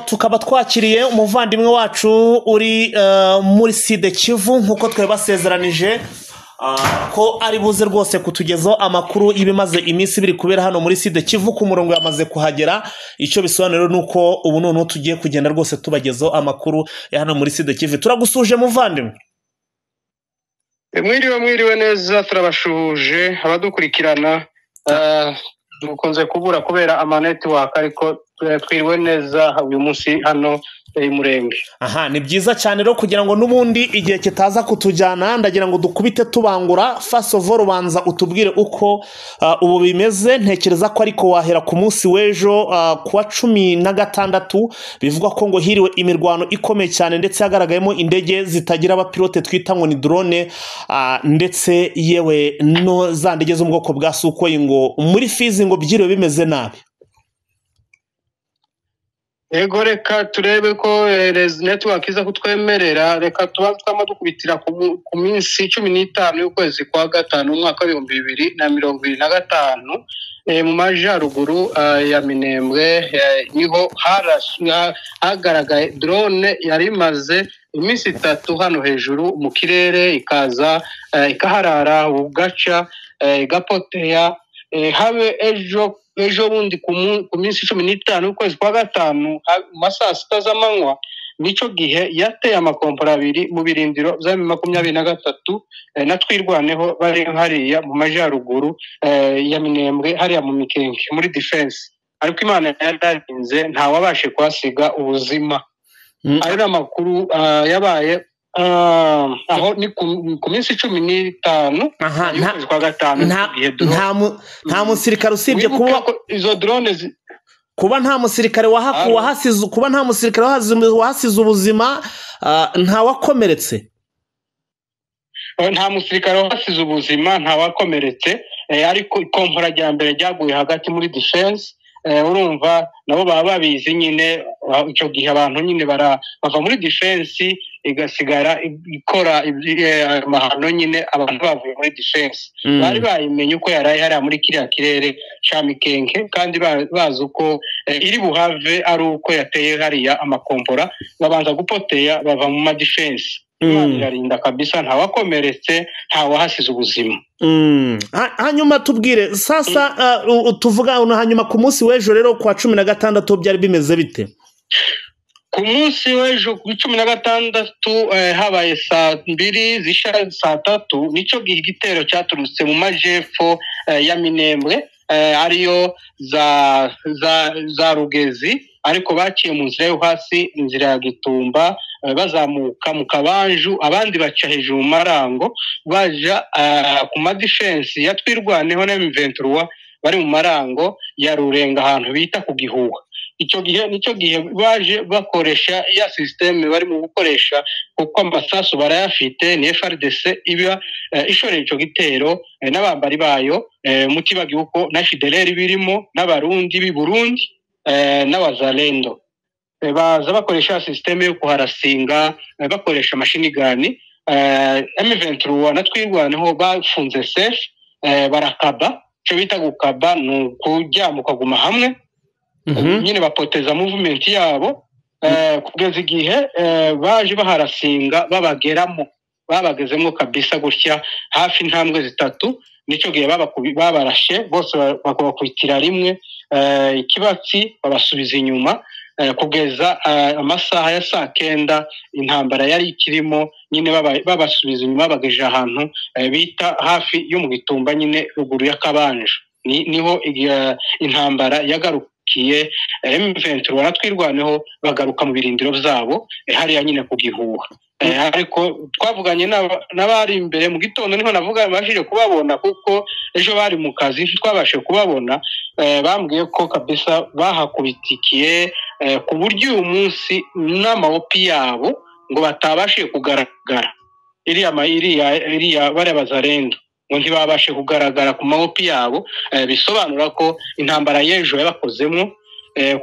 Tukaba twakiriye umuvandimwe wacu uri muri Sud Kivu, nk'uko twari basezeranije ko ari buze rwose kutugezaho amakuru y'ibimaze iminsi biri kubera hano muri Sud Kivu. Ku murongo yamaze kuhagera. Icyo bisobanura ni uko ubu noneho tugiye kugenda rwose tubagezaho amakuru ya hano muri Sud Kivu. Turagusuje, muvandimwe. Mwiriwe, mwiriwe neza. Turabashuhuje abadukurikirana. Dukunze kubura kubera ama network, ariko twiriwe neza uyu munsi hano i Murenge. Aha ni byiza cyane rero, kugira ngo n'ubundi igihe kitaza kutujyana, ndagira ngo dukubite tubangura. First of all, ubanza utubwire uko ubu bimeze. Ntekereza ko ariko wahera ku munsi w'ejo, ku wa 16, bivugwa ko ngo hiriwe imirwano ikomeye cyane, ndetse hagaragayemo indege zitagira abapilote twita ngo ni drone, ndetse yewe no za ndege zo mu bwoko bwa Sukhoi, ngo muri Fizi ngo byiriwe bimeze nabi. Ego, reka turebe ko network iza kutwemerera. Reka tuba twama dukubitira ku minsi 15 y'ukwezi kwa gatanu, umwaka w'2025, mu majaruguru ya Minembwe, niho hagaragaye drone yari imaze iminsi 3 hano hejuru mu kirere, ikaza ikaharara bugaca, igapoteya. Habe ejo, ejo bundi ku minsi 15 y'ukwezi kwa gatanu, mu ma saa sita z'amanywa, nicyo gihe yateye amakompora abiri mu birindiro bya 23 na Twirwaneho bari hariya mu majaruguru ya Minembwe, hariya mu Mikenke muri defense. Ariko Imana yararinze, ntawabashe kuhasiga ubuzima. Ayo ni amakuru yabaye aho ni ku minsi 15 y'ukwezi kwa gatanu. Igihe Nta musirikare usibye wibuke kuba ko izo drone kuba nta musirikare Alo. wahasize, kuba nta musirikare wahasize ubuzima, nta wakomeretse. Nta musirikare wahasize ubuzima, nta wakomeretse, ariko ikompora rya mbere ryaguye hagati muri defense. Urumva nabo baba babizi nyine. Icyo gihe abantu nyine bava muri defense, igasigara ikora amahano nyine. Abantu bavuye muri defense bari bayimenye uko yaraye hariya muri kiriya kirere ca Mikenke, kandi bazi uko iri buhave ari uko yateye hariya amakompora, babanza gupoteya bava mu ma defense. Imana irarinda kabisa, ntawakomeretse, ntawahasize ubuzima. Hanyuma tubwire sasa, tuvuga hanyuma ku munsi w'ejo rero, ku wa 16, byari bimeze bite? Ku munsi w'ejo ku 16, habaye saa mbiri zisha saa tatu, nicyo gihe igitero cyaturutse mu majepfo ya Minembwe, ariyo za Rugezi, ariko baciye mu nzira yo hasi, inzira ya Gitumba, bazamuka mu Kabanju, abandi baca hejuru mu Marango, baja ku ma defense ya Twirwaneho na M23 bari mu Marango ya Rurenga, ahantu bita ku Gihuha. Icyo gihe nicyo gihe baje bakoresha ya système bari mu gukoresha, kuko amasasu barayafite. Ni FARDC iba ishoreye ico gitero n'abambari bayo, mutibagiwe uko na FDLR birimo n'Abarundi b'i Burundi n'Abazalendo. Baza bakoresha système yo kuharasinga, bakoresha machine gun. M23 na Twirwaneho bafunze safe, barakaba. Icyo bita gukaba ni ukuryama ukaguma hamwe nyine, bapoteza movement yabo, kugeza igihe baje baharasinga babageramo, babagezemo kabisa gutya hafi intambwe zitatu. Nicyo gihe babarashe bose, bakabakubitira rimwe ikibatsi, babasubiza inyuma kugeza amasaha ya saa kenda. Intambara yari ikirimo nyine, babasubiza inyuma, babagejeje ahantu bita hafi yo mu Gitumba nyine, ruguru y'Akabanje. Niho intambara yagarukiye. M23 na Twirwaneho bagaruka mu birindiro byabo, hariya nyine ku Gihuha. Ariko twavuganye n'abari imbere mu gitondo, niho navuga bashije kubabona, kuko ejo bari mu kazi twabashe kubabona. Bambwiye ko kabisa bahakubitikiye, ku buryo uyu munsi n'amawopi yabo ngo batabashije kugaragara. Iriya bariya Bazarendo ngo ntibabashe kugaragara ku mawopi yabo, bisobanura ko intambara y'ejo yabakozemo,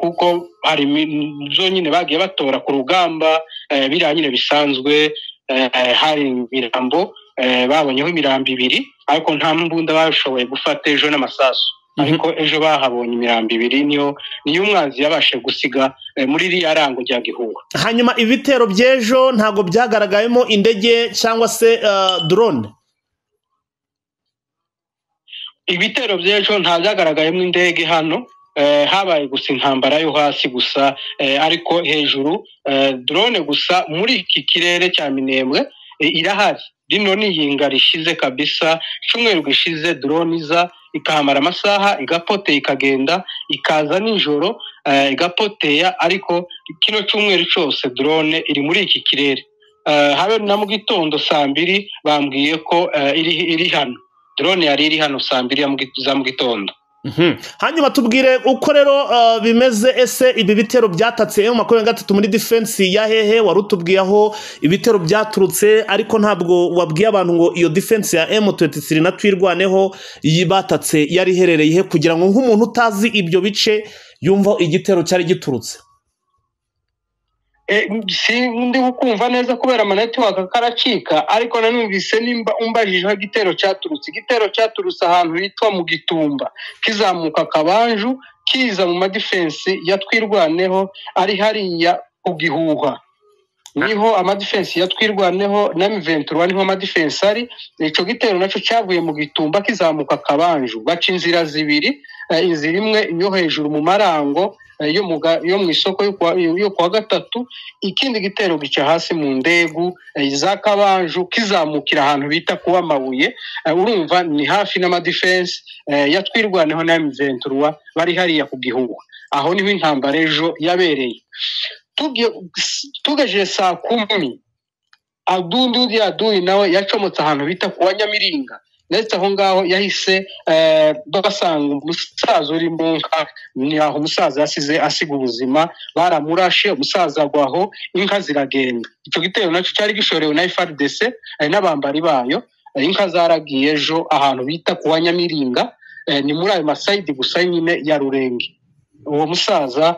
kuko hari zo nyine bagiye batora ku rugamba, biriya nyine bisanzwe. Hari imirambo, babonyeho imirambo ibiri, ariko nta mbunda bashoboye gufata ejo n'amasasu. Ariko ejo bahabonye imirambo ibiri, niyo umwanzi yabashe gusiga muri iriya rango rya Gihuha. Hanyuma ibitero by'ejo ntabwo byagaragayemo indege cyangwa se drone? Ibitero by'ejo nta byagaragayemo indege hano, habaye gusa intambara yo hasi gusa, ariko hejuru drone gusa muri iki kirere cya Minembwe irahari. Rino ni iyinga rishize kabisa, cyumweru gishize drone iza ikahamara amasaha igapoteya ikagenda, ikaza nijoro igapoteya, ariko kino cyumweru cyose drone iri muri iki kirere. Habe na mu gitondo saa mbiri bambwiye ko iri hano, drone yari iri hano saa mbiri za mu gitondo. Hanyuma tubwire uko rero bimeze. Ese ibi bitero byatatse M23 muri defense ya hehe? Wari utubwiye aho ibitero byaturutse, ariko ntabwo wabwiye abantu ngo iyo defense ya M23 na Twirwaneho batatse yari iherereye he, kugira ngo nk'umuntu utazi ibyo bice yumva igitero cyari giturutse. Ndi kumva neza kubera ama network karacika, ariko nanumvise nimba umbajije aho igitero cyaturutse. Igitero cyaturutse ahantu hitwa mu Gitumba, kizamuka Kabanju, kiza mu madefense ya Twirwaneho ari hariya ku Gihuha. Niho amadefense ya Twirwaneho na M23 niho amadefense ari. Ico gitero naco cyavuye mu Gitumba kizamuka Kabanju, baca inzira zibiri, inzira imwe yo hejuru mu marango yo mu isoko yo kwa gatatu, ikindi gitero gica hasi mu ndegu za Kabanju kizamukira ahantu bita kuwa Mabuye. Urumva ni hafi n'amadefense ya Twirwaneho na M23 bari hariya ku Gihuha. Aho niho intambara ejo yabereye. Tugejeje saa 10 Adundi Aduyi nawe yacomotse ahantu bita kuwa Nyamiringa, ndetse aho ngaho yahise basanga umusaza uri mu nka. Ni aho umusaza yasize asiga ubuzima, baramurashe umusaza agwaho, inka ziragenda. Icyo gitero nacyo cyari gishorewe na FARDC n'abambari bayo. Inka zaragiye ejo ahantu bita kuwa Nyamiringa, ni muri ayo masayidi gusa nyine ya Rurenge. Uwo musaza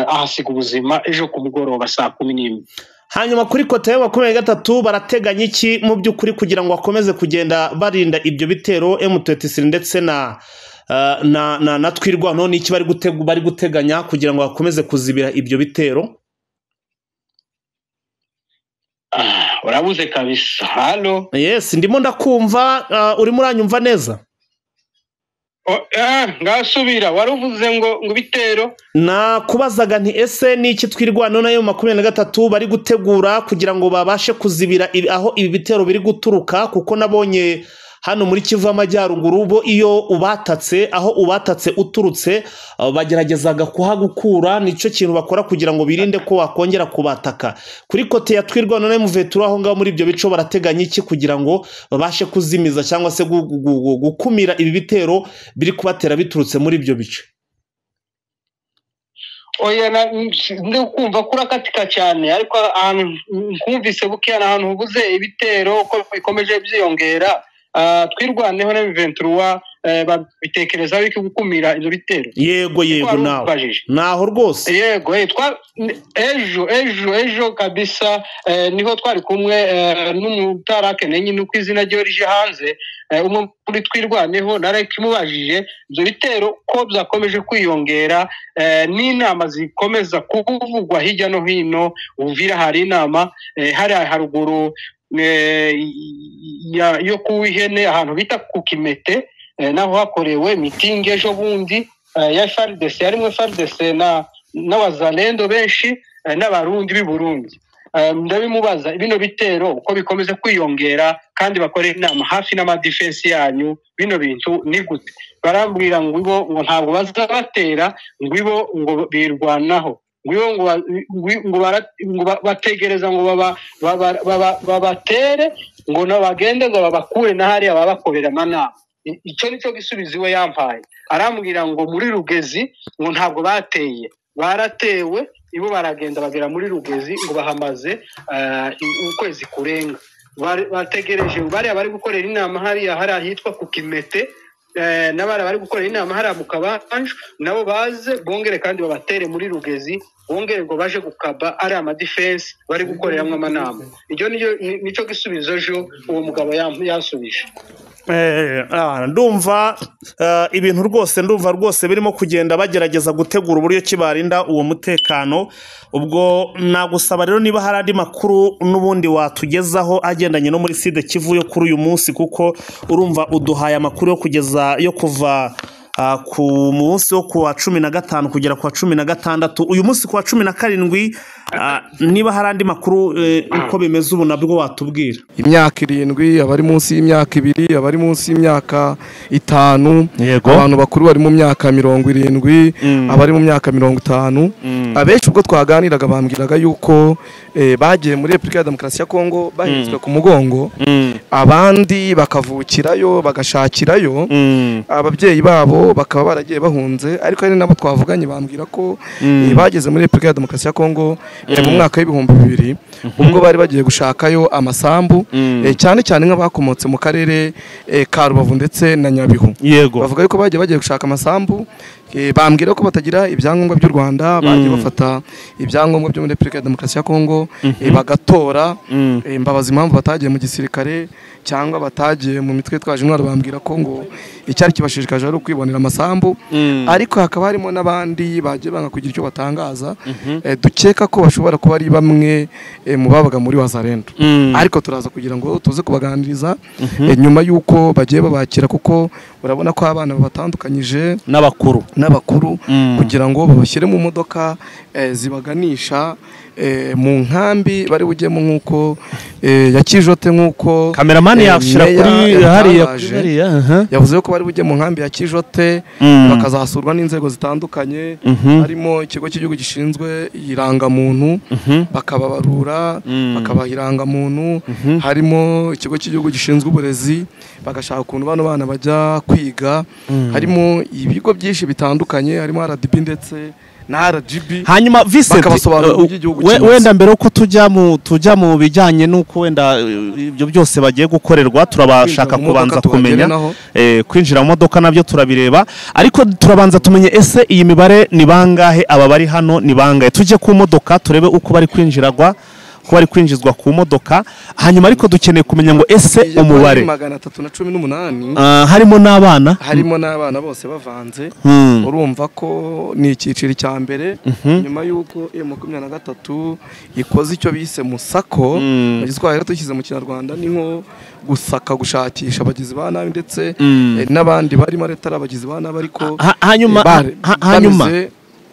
ahasiga ubuzima ejo ku mugoroba saa 11. Hanyuma kuri kote ya 23 barateganya iki mu by'ukuri kugira ngo bakomeze kugenda barinda ibyo bitero M23 ndetse na Twirwaneho? N'iki bari guteganya kugira ngo bakomeze kuzibira ibyo bitero? Urabuze kabisa. Halo. Yes, ndimo ndakumva. Urimo uranyumva neza? Ngasubira waruvuze ngo bitero. Nakubazaga nti ese niki Twirwaneho nayo 23 bari gutegura kugira ngo babashe kuzibira aho ibi bitero biri guturuka? Kuko nabonye hano muri Kivu y'Amajyaruguru bo iyo ubatatse, aho ubatatse uturutse bageragezaga kuhagukura, nicyo kintu bakora kugira ngo birinde ko wakongera kubataka. Kuri kote ya Twirwaneho na M23 aho ngaho muri ibyo bico barateganya iki kugira ngo babashe kuzimiza cyangwa se gukumira ibi bitero biri kubatera biturutse muri ibyo bice? Oya, ndi kumva kurakatika cyane, ariko ahantu nkumvise buke ahantu hubuze ibitero ko bikomeje byiyongera. Twirwaneho na M23 babitekereza biki gukumira ibyo bitero? Yego yego, naho rwose. Yego, ejo kabisa niho twari kumwe n'umutarakene nyine uko izina ryo rije hanze, umwe muri Twirwaneho narakimubajije ibyo bitero ko byakomeje kwiyongera, n'inama zikomeza kuvugwa hirya no hino. Uvira hari inama, hari haruguru yo kuwihene ahantu bita ku Kimete, naho hakorewe meeting ejo bundi ya FARDC, harimo FARDC n'abazalendo benshi n'abarundi b'i Burundi. Ndabimubaza bino bitero uko bikomeza kwiyongera kandi bakore inama hafi n'amadefense yanyu, bino bintu ni gute? Barambwira ngo ibo ngo ntabwo bazabatera, ngo ibo ngo birwanaho, ngo bategereza ngo babatere, ngo nabagende ngo babakure na hariya babakorera amanama. Icyo nicyo gisubizo iwe yampaye. Arambwira ngo muri Rugezi ngo ntabwo bateye, baratewe, ibo baragenda bagera muri Rugezi ngo bahamaze ukwezi kurenga. Bategereje bariya bari gukorera inama hariya hari ahitwa ku Kimete, n'abari bari gukorera inama hariya mu Kabanju, nabo baze bongere kandi babatere muri Rugezi, bongere ngo baje gukaba ari amadefense bari gukoreramo amanama. Ibyo nicyo gisubizo ejo uwo mugabo yansubije. Ndumva ibintu rwose, ndumva rwose birimo kugenda bagerageza gutegura uburyo kibarinda uwo mutekano. Ubwo nagusaba rero niba hari andi makuru n'ubundi watugezaho agendanye no muri Sud Kivu yo kuri uyu munsi, kuko urumva uduhaye amakuru yo kugeza yo kuva ku munsi wo kuwa 15 kugera kuwa 16, uyu munsi kuwa 17, niba hari andi makuru uko bimeze ubu nabwo watubwira. Imyaka 7, abari munsi y'imyaka 2, abari munsi y'imyaka 5, abantu bakuru bari mu myaka 70, abari mu myaka 50. Abenshi ubwo twaganiraga bambwiraga yuko bagiye muri Repubulika ya Demokarasi ya Kongo bahetswe ku mugongo, abandi bakavukirayo bagashakirayo, ababyeyi babo bakaba baragiye bahunze. Ariko hari nabo twavuganye bambwira ko bageze muri Repubulika ya Demokarasi ya Kongo mu mwaka w'2000, ubwo bari bagiye gushakayo amasambu, cyane cyane nk'abakomotse mu karere ka Rubavu ndetse na Nyabihu. Bavuga yuko bagiye gushaka amasambu, bambwira ko batagira ibyangombwa by'u Rwanda, bagiye bafata ibyangombwa byo muri Repubulika ya Demokarasi ya Kongo bagatora. Mbabaza impamvu batagiye mu gisirikare cyangwa batagiye mu mitwe twaje intwaro, bambwira ko ngo icyari kibashishikaje ari ukwibonera amasambu. Ariko hakaba harimo n'abandi bagiye banga kugira icyo batangaza, dukeka ko bashobora kuba ari bamwe mu babaga muri Wazalendo. Ariko turaza kugira ngo tuze kubaganiriza nyuma y'uko bagiye babakira, kuko urabona ko abana babatandukanyije n'abakuru kugira ngo babashyire mu modoka zibaganisha mu nkambi bari bujyemo, nk'uko ya Kijote, nk'uko kameramani yashyira kuri hariya yavuze ko bari bujye mu nkambi ya Kijote, bakazasurwa n'inzego zitandukanye, harimo ikigo cy'igihugu gishinzwe irangamuntu, bakababarura bakabaha irangamuntu, harimo ikigo cy'igihugu gishinzwe uburezi, bagashaka ukuntu bano bana bajya kwiga, harimo ibigo byinshi bitandukanye, harimo RDB ndetse na RGB. Hanyuma Vincent, wenda mbere uko tujya mu bijyanye nuko wenda ibyo byose bagiye gukorerwa, turabashaka kubanza kumenya kwinjira mu modoka nabyo turabireba, ariko turabanza tumenye ese iyi mibare ni bangahe, aba bari hano ni bangahe, tujye ku modoka turebe uko bari kwinjiragwa, ko bari kwinjizwa ku modoka. Hanyuma ariko dukeneye kumenya ngo ese umubare 318 harimo n'abana, harimo n'abana bose bavanze. Urumva ko ni icyiciro cya mbere nyuma y'uko M23 ikoze icyo bise musako, mu Giswahili tushyize mu Kinyarwanda ni nko gusaka, gushakisha abagizi ba nabi ndetse n'abandi barimo atari abagizi ba nabi, ariko hanyuma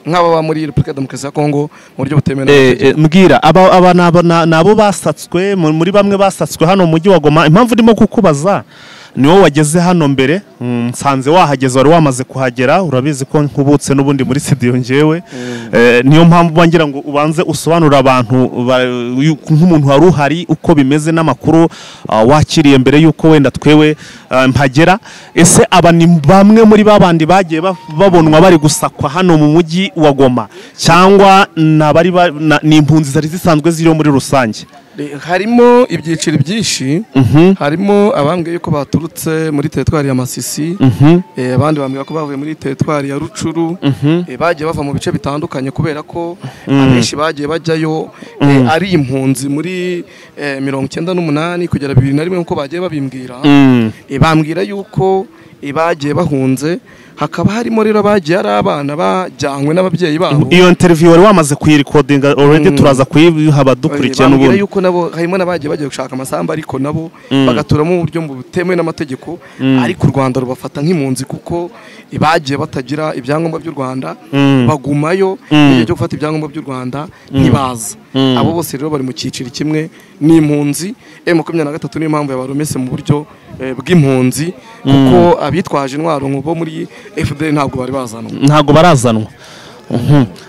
nk'ababa muri Repubulika ya Demokarasi ya Kongo mu buryo butemewe n'amategeko. Mbwira aba nabo basatswe muri bamwe basatswe hano mu mujyi wa Goma. Impamvu ndimo kukubaza ni wowe wageze hano mbere, nsanze wahageze, wari wamaze kuhagera, urabizi ko nkubutse n'ubundi muri studio ngewe, niyo mpamvu bangira ngo ubanze usobanura abantu nk'umuntu wari uhari uko bimeze n'amakuru wakiriye mbere yuko wenda twewe mpagera. Ese aba ni bamwe muri babandi bagiye babonwa bari gusakwa hano mu mujyi wa Goma, cyangwa ni impunzi zari zisanzwe ziriyo muri rusange? Harimo ibyiciro byinshi, harimo abambwiye yuko baturutse muri teritwari ya Masisi, abandi bambwira ko bavuye muri teritwari ya Rucuru, bagiye bava mu bice bitandukanye kubera ko abenshi bagiye bajyayo ari impunzi muri 98 kugera 2001, nkuko bagiye babimbwira. Bambwira yuko bagiye bahunze, hakaba harimo rero bagiye ari abana bajyanywe n'ababyeyi babo. Iyo interview wari wamaze kuyirecordinga already, turaza kuyiha abadukurikiye n'ubundi. Yuko nabo harimo n'abagiye bagiye gushaka amasamba, ariko nabo bagaturamo mu buryo butemewe n'amategeko, ariko u Rwanda rubafata nk'impunzi kuko bagiye batagira ibyangombwa by'u Rwanda, bagumayo igihe cyo gufata ibyangombwa by'u Rwanda ntibaza. Abo bose rero bari mu cyiciro kimwe n'impunzi. M23 niyo mpamvu yabaromese mu buryo bw'impunzi, kuko abitwaje intwaro bo muri FDL ntabwo bari bazanwa, ntabwo barazanwa.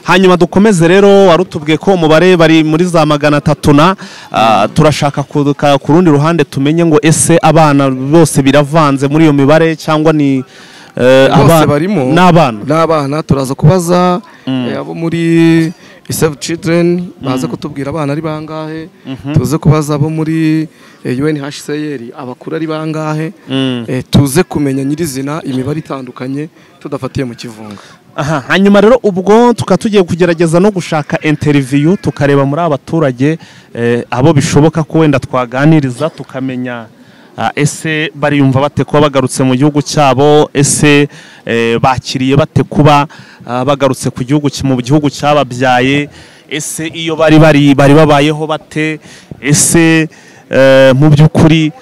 Hanyuma dukomeze rero, warutubwiye ko umubare bari muri za 300 na turashaka ku rundi ruhande tumenye ngo ese abana bose biravanze muri iyo mibare cyangwa ni bose barimo n'abana. Turaza kubaza abo muri Save Children baze kutubwira abana ari bangahe, tuze kubaza abo muri UNHCR abakuru ari bangahe, tuze kumenya nyirizina imibare itandukanye tudafatiye mu kivunga. Aha, hanyuma rero ubwo tukatugiye kugerageza no gushaka interview tukareba muri abaturage abo bishoboka ko wenda twaganiriza tukamenya Ese bariyumva bate kuba bagarutse mu gihugu cyabo? Ese bakiriye bate kuba bagarutse ku gihugu mu gihugu cyababyaye? Ese iyo bari babayeho bate? Ese mu by'ukuri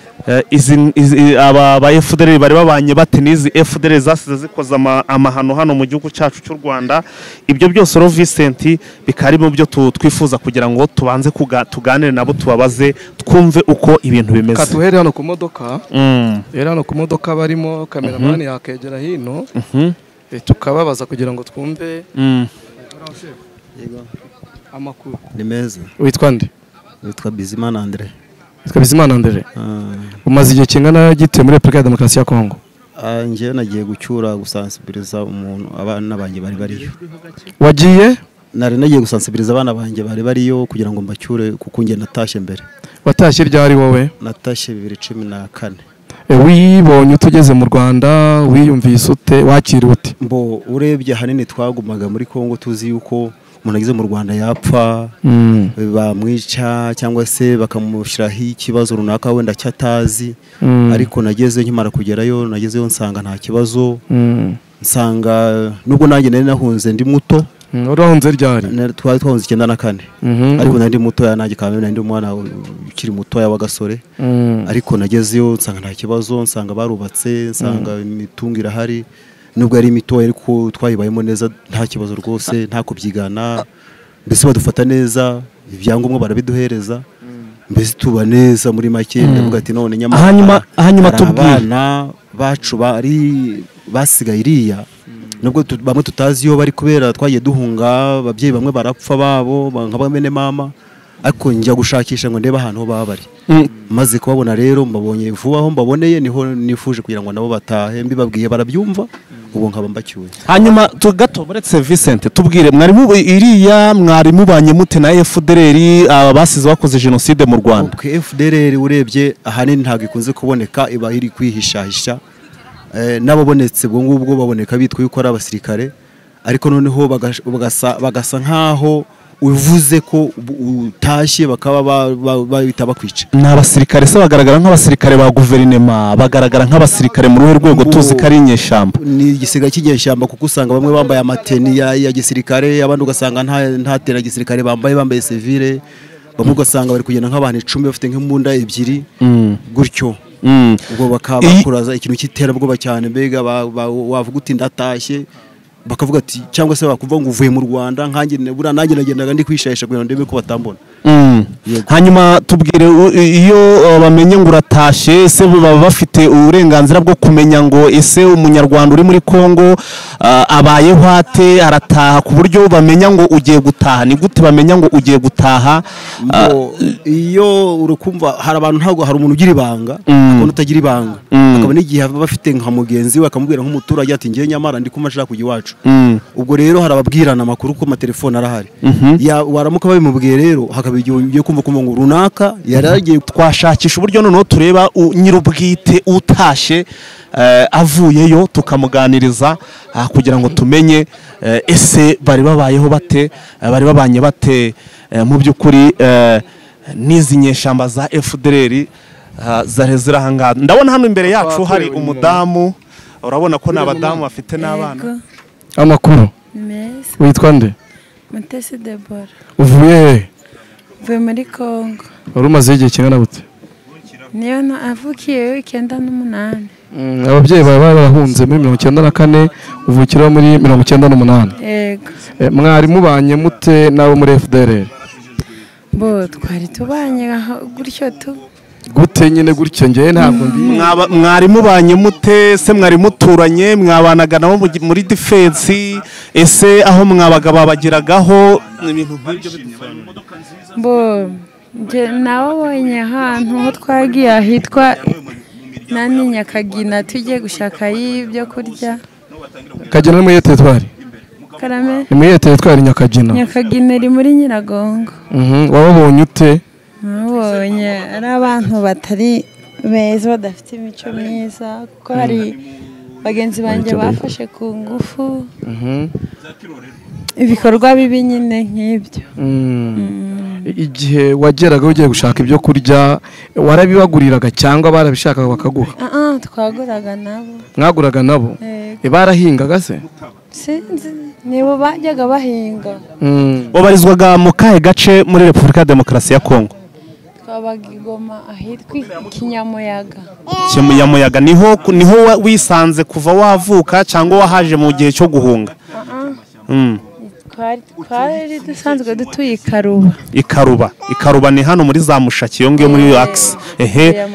aba ba FDLR bari babanye bate n'izi FDLR zasize zikoze amahano hano mu gihugu cyacu cy'u Rwanda? Ibyo byose rero Vincent bikaba ari mu byo twifuza kugira ngo tubanze tuganire nabo, tubabaze, twumve uko ibintu bimeze. Katuhere hano ku modoka, rero hano ku modoka barimo cameraman yakegera hino, tukababaza kugira ngo twumve amakuru. Ni meza. Witwa nde? Witwa Bizimana Andre. Witwa Bizimana Andre. Umaze igihe kingana gite muri Repubulika ya Demokarasi ya Kongo? Njyewe nagiye gucyura, gusansibiliza umuntu, abana banjye bari bariyo. Wagiye? Nari nagiye gusansibiliza abana banjye bari bariyo kugira ngo mbacyure, kuko njye natashye mbere. Watashye ryari wowe? Natashye 2014. Wibonye utugeze mu Rwanda, wiyumvise ute, wakiriwe ute? Mbo urebye ahanini twagumaga muri Kongo tuzi yuko umuntu ageze mu Rwanda yapfa, bamwica cyangwa se bakamushyiraho ikibazo runaka wenda cyatazi. Ariko nageze nkimara kugerayo, nagezeyo nsanga nta kibazo. Nsanga nubwo nanjye nari nahunze ndi muto. Urahunze ryari? Twari twahunze 94. Ariko nari ndi muto ya nanjye kamwe, nari ndi umwana ukiri muto ya w'agasore. Ariko nagezeyo nsanga nta kibazo, nsanga barubatse, nsanga imitungo irahari. Nubwo ari imito ariko twayibayemo neza, nta kibazo rwose, nta kubyigana, mbese badufata neza, ibyangombwa barabiduhereza, mbese tuba neza muri make. Ndavuga ati none nyamara hanyuma tubwire abana bacu bari basigaye iriya, nubwo bamwe tutazi iyo bari kubera twagiye duhunga, ababyeyi bamwe barapfa babo nka bamene mama, ariko njya gushakisha ngo ndebe ahantu baba bari. Maze kubabona rero mbabonye vuba, aho mbaboneye niho nifuje kugira ngo nabo batahe, mbibabwiye barabyumva, ubu nkaba mbacyuye. Hanyuma gato buretse Vincent, tubwire mwari iriya mwari mubanye mute na FDLR aba basize bakoze jenoside mu Rwanda? Okay, FDLR urebye ahanini ntabwo ikunze kuboneka, iba iri kwihishahisha. N'ababonetse ubwo ngubwo baboneka bitwa yuko ari abasirikare, ariko noneho bagasa nkaho uvuze ko utashye bakaba bahita bakwica. Ni abasirikare se bagaragara nk'abasirikare ba guverinema, bagaragara nk'abasirikare mu ruhe rwego tuzi ko ari inyeshyamba? Ni igisiga cy'inyeshyamba, kuko usanga bamwe bambaye amateni ya gisirikare, abandi ugasanga nta teni ya gisirikare bambaye civile, bamwe ugasanga bari kugenda nk'abantu 10 bafite nk'imbunda ebyiri gutyo. Ubwo bakaba bakuraza ikintu cy'iterabwoba cyane, mbega wavuga uti ndatashye, bakavuga ati cyangwa se bakuvuga ngo uvuye mu Rwanda, nkanjye bura nanjye nagendaga ndi kwishayisha kugira ngo ndebe ko batambona. Hanyuma tubwire, iyo bamenye ngo uratashye, ese baba bafite uburenganzira bwo kumenya ngo ese umunyarwanda uri muri Kongo abayeho ate, arataha, ku buryo bamenya ngo ugiye gutaha? Ni gute bamenya ngo ugiye gutaha? Iyo urukumva hari abantu, ntabwo hari umuntu ugira ibanga, akabona utagira ibanga, akabona n'igihe bafite nka mugenzi we akamubwira nk'umuturage ati ngiye nyamara ndi kumva nshaka kujya iwacu. Ubwo rero hari ababwirana amakuru ko amatelefone arahari, waramuka babimubwiye rero hakaba igihe ugiye kumva ngo runaka yaragiye. Twashakisha uburyo noneho tureba nyir'ubwite utashye avuyeyo, tukamuganiriza kugira ngo tumenye ese bari babayeho bate, bari babanye bate mu by'ukuri n'izi nyeshyamba za FDLR zari ziri aha ngaha. Ndabona hano imbere yacu hari umudamu, urabona ko n'abadamu bafite n'abana. Amakuru meza. Witwa nde? Mutesi Deborah. Uvuye he? Mvuye muri Kongo. Wari umaze igihe kingana gute? Niyo navukiyeyo 98. Ababyeyi bawe barahunze muri 94, uvukira muri 98. Yego. Mwari mubanye mute nabo muri FDLR? Bo twari tubanye gutyo tu. Gute nyine gutyo? Ngewe ntabwo mbi. Mwari mubanye mute se? Mwari muturanye, mwabanaga nabo muri defense? Ese aho mwabaga babagiragaho ibintu nk'ibyo? Bo nge nababonye ahantu ho twagiye ahitwa nani Nyakagina, tugiye gushaka y'ibyo kurya. Kagina ni muri teritwari? Karame. Ni muri teritwari Nyakagina. Nyakagina iri muri Nyiragongo. Wababonye ute? Nabonye ari abantu batari beza, badafite imico myiza, kuko hari bagenzi banjye bafashe ku ngufu, ibikorwa bibi nyine nk'ibyo. Igihe wageraga ugiye gushaka ibyo kurya warabibaguriraga cyangwa barabishakaga bakaguha? Twaguraga nabo. Mwaguraga nabo? Barahingaga se? Sinzi, nibo bajyaga bahinga. Wabarizwaga mu kahe gace muri Repubulika ya Demokarasi ya Kongo? Twabaga i Goma ahitwa Kinyamuyaga. Kinyamuyaga niho wisanze kuva wavuka cyangwa wahaje mu gihe cyo guhunga? Twari dusanzwe dutuye i Karuba. I Karuba ni hano muri za Mushaki yo ngiyo muri Axe. Ehe.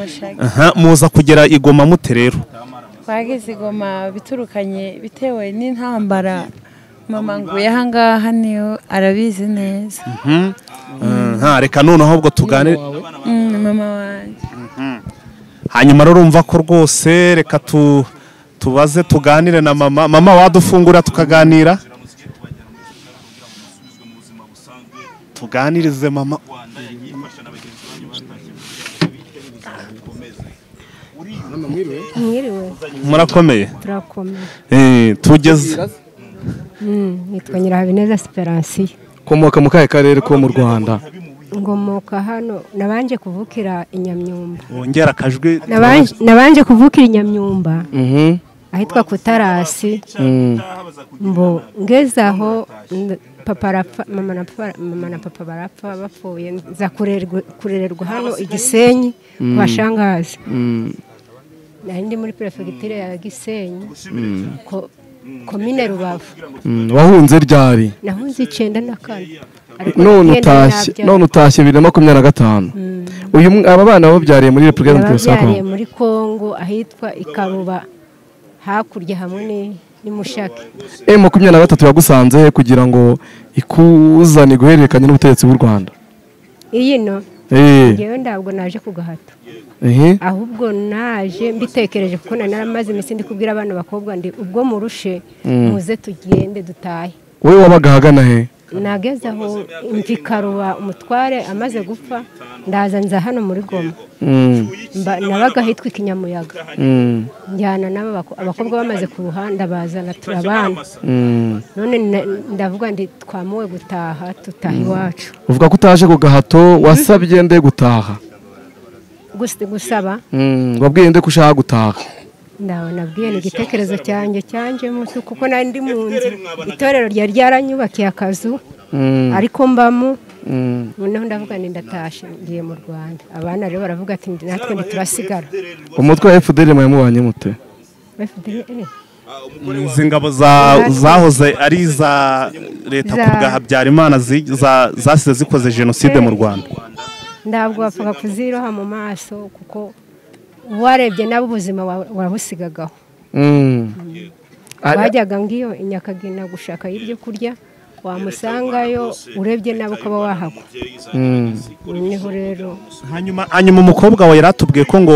Muza kugera i Goma mute rero? Twageze i Goma biturukanye bitewe n'intambara. Mama nguye aha ngaha niyo arabizi neza. Reka noneho ahubwo tuganire mama wanjye. Hanyuma rero urumva ko rwose reka tubaze tuganire na mama. Mama wadufungura tukaganira? Tuganirize mama. Mwiriwe. Murakomeye? Turakomeye. Tugeze. Nitwa Nyirahabineza Esperansiyo. Komoka mu kahe karere ko mu Rwanda? Ngomoka hano nabanje kuvukira i Nyamyumba. Wongera akajwi. Nabanje kuvukira i Nyamyumba. Ahitwa Kutarasi. Mbo ngeze aho papa arapfa, mama na papa barapfa bapfuye, nza kurererwa hano i Gisenyi kwa Shangazi. Nari ndi muri prefecture ya Gisenyi. Komine Rubavu. Wahunze ryari? Nahunze 94. None utashye 2025. Uyu aba bana babyariye muri Repubulika ya Demokarasi ya Kongo. Muri Kongo ahitwa Ikaruba hakurya hamwe ni Mushaki. M23 yagusanze kugira ngo ikuzane guhererekanya n'ubutegetsi bw'u Rwanda. Iyi no. Ngewe ndabwo naje kugahato. Ahubwo naje mbitekereje kuko naramaze iminsi ndi kubwira abana bakobwa ndi ubwo murushe muze tugende dutahe. Wowe wabaga ahagana he? Nageze aho imvi Karuba umutware amaze gupfa ndaza nza hano muri Goma. Nabaga ahitwa Ikinyamuyaga. Njyana n'aba abakobwa bamaze kuruhanda bazana turabana. None ndavuga ndi twamuwe gutaha tutaha iwacu. Uvuga ko utaje ku gahato wasabye nde gutaha? Gusaba. Wabwiye nde ko ushaka gutaha? Ndabona nabwiye ni igitekerezo cyanjye cyanjemo kuko nari ndi mu nzu itorero ryari ryaranyubakiye akazu ariko mbamo. Noneho ndavuga nti ndatashe ngiye mu Rwanda. Abana rero baravuga ati natwe ntiturasigara. Umutwe wa FDL mwamubanye mute? FDL izi ngabo zahoze ari za leta ku bwa Habyarimana zasize zikoze jenoside mu Rwanda. Ndabwo bapfaga kuziroha mu maso kuko warebye nabo ubuzima wabusigagaho. Wajyaga ngiyo inyakagina gushaka ibyo kurya wamusangayo urebye nabo ukaba wahagwa. Niho rero hanyuma umukobwa wawe yaratubwiye ko ngo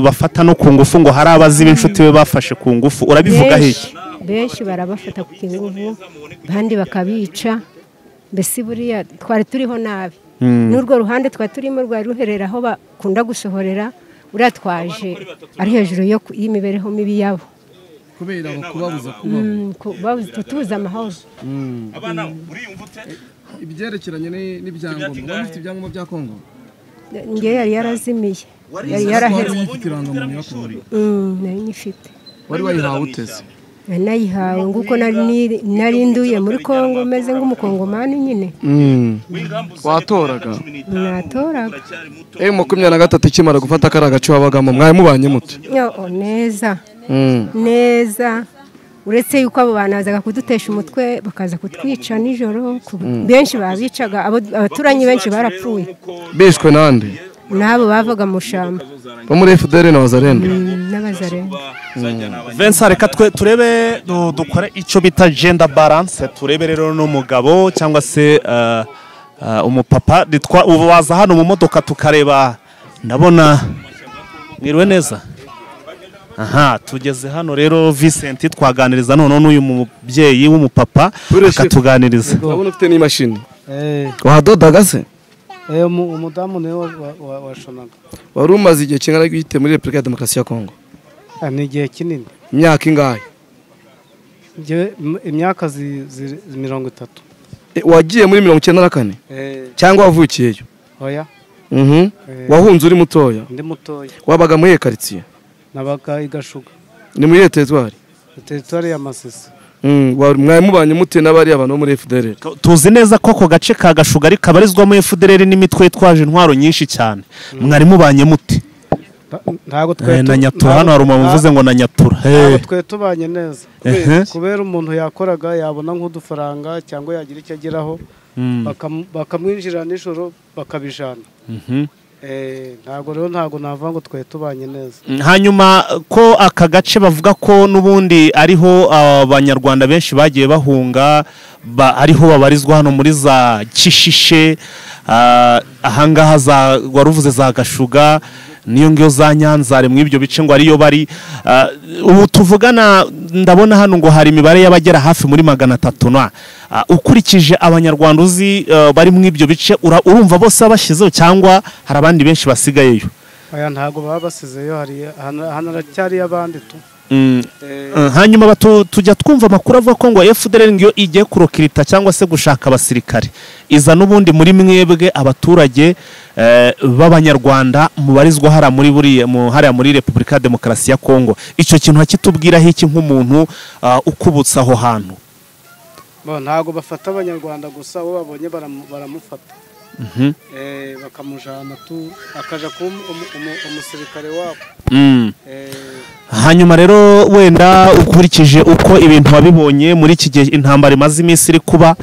bafata no ku ngufu ngo hari abazi b'inshuti be bafashe ku ngufu, urabivuga iki? Benshi barabafata ku ngufu abandi bakabica. Mbese buriya twari turiho nabi. N'urwo ruhande twari turimo rwari ruherera aho bakunda gusohorera uratwaje ari hejuru y'imibereho mibi yabo. Kubera kubabuza kubaho. Tubuza amahoro. Ibyerekeranye n'ibyangombwa, wari ufite ibyangombwa bya Kongo? Ngewe yari yarazimiye. Yari yaraheze. Nari nyifite. Wari wayihawe uteze? Nayihawe nguko nari nduye muri Kongo meze nk'umukongomani nyine. Watoraga? Natoraga. M23 ikimara gufata kari agace wabagamo mwari mubanye mute? Neza. Neza. Uretse yuko abo bantu bazaga kudutesha umutwe bakaza kutwica nijoro, benshi babicaga, abaturanyi benshi barapfuye. Bishwe nande? Nabo bavaga mu shamba. Bo muri FDL na Wazalendo. N'abazalendo. Vincent reka turebe dukore icyo bita gender balance, turebe rero n'umugabo cyangwa se umupapa ubu waza hano mu modoka tukareba. Ndabona mwiriwe neza. Aha tugeze hano rero Vincent twaganiriza none n'uyu mubyeyi w'umupapa akatuganiriza. Ndabona ufite n'imashini. Wadodaga se? Umudamu niwe washonaga. Wari umaze igihe kingana gute muri Repubulika ya Demokarasi ya Kongo? Ni igihe kinini. Imyaka ingahe? Imyaka 30. Wagiye muri 94 cyangwa wavukiyeyo? Oya. Wahunze uri mutoya? Ndi mutoya. Wabaga muri quartier? Nabaga igashuga. Ni muri territoire? Territoire ya Masisi. Mwari mubanye mute n'abari abantu muri FDLR? Tuzi neza ko ako gace ka Gashuga ari kabarizwamo FDLR n'imitwe yitwaje intwaro nyinshi cyane. Mwari mubanye mute? Ntago twe na Nyatura hano hari umuntu uvuze ngo na Nyatura. Ntago twe tubanye neza. Kubera umuntu yakoraga yabona nk'udufaranga cyangwa yagira icyo ageraho bakamwinjira nijoro bakabijana. Ntago rero ntago navuga ngo twe tubanye neza. Hanyuma ko aka gace bavuga ko nubundi ariho abanyarwanda benshi bagiye bahunga, ariho babarizwa hano muri za Kishishe, ahangaha za waruvuze za Gashuga, niyo ngiyo za Nyanzare, mu ibyo bice ngo ariyo bari. Ubu tuvugana ndabona hano ngo hari imibare y'abagera hafi muri 300 na ukurikije abanyarwanda uzi bari mu ibyo bice, urumva bose abashyizeho cyangwa hari abandi benshi basigayeyo? Aya ntago baba basizeyo, hari hano aracyari abandi tu. Hanyuma tujya twumva amakuru avuga ko ngo FDLR ngiyo igiye kurokirita cyangwa se gushaka abasirikare iza n'ubundi muri mwebwe abaturage b'abanyarwanda mubarizwa hara muri buriya hariya muri Repubulika ya Demokarasi ya Kongo. Icyo kintu hakitubwiraho iki nk'umuntu ukubutsa aho hantu? Bo ntago bafata abanyarwanda gusa, bo babonye baramufata bakamujana tu akaja ku umusirikare wabo. Hanyuma rero wenda ukurikije uko ibintu wabibonye muri iki gihe intambara imaze iminsi iri kuba,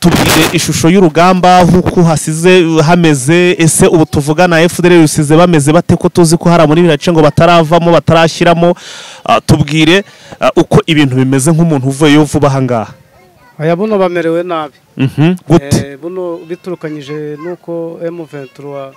tubwire ishusho y'urugamba nkuko hasize hameze. Ese ubu tuvugana FDLR rusize bameze bate, ko tuzi ko hari muri birace ngo bataravamo batarashyiramo? Tubwire uko ibintu bimeze nk'umuntu uvuyeyo vuba ahangaha. Aya buno bamerewe nabi. Gute? Buno biturukanyije nuko M23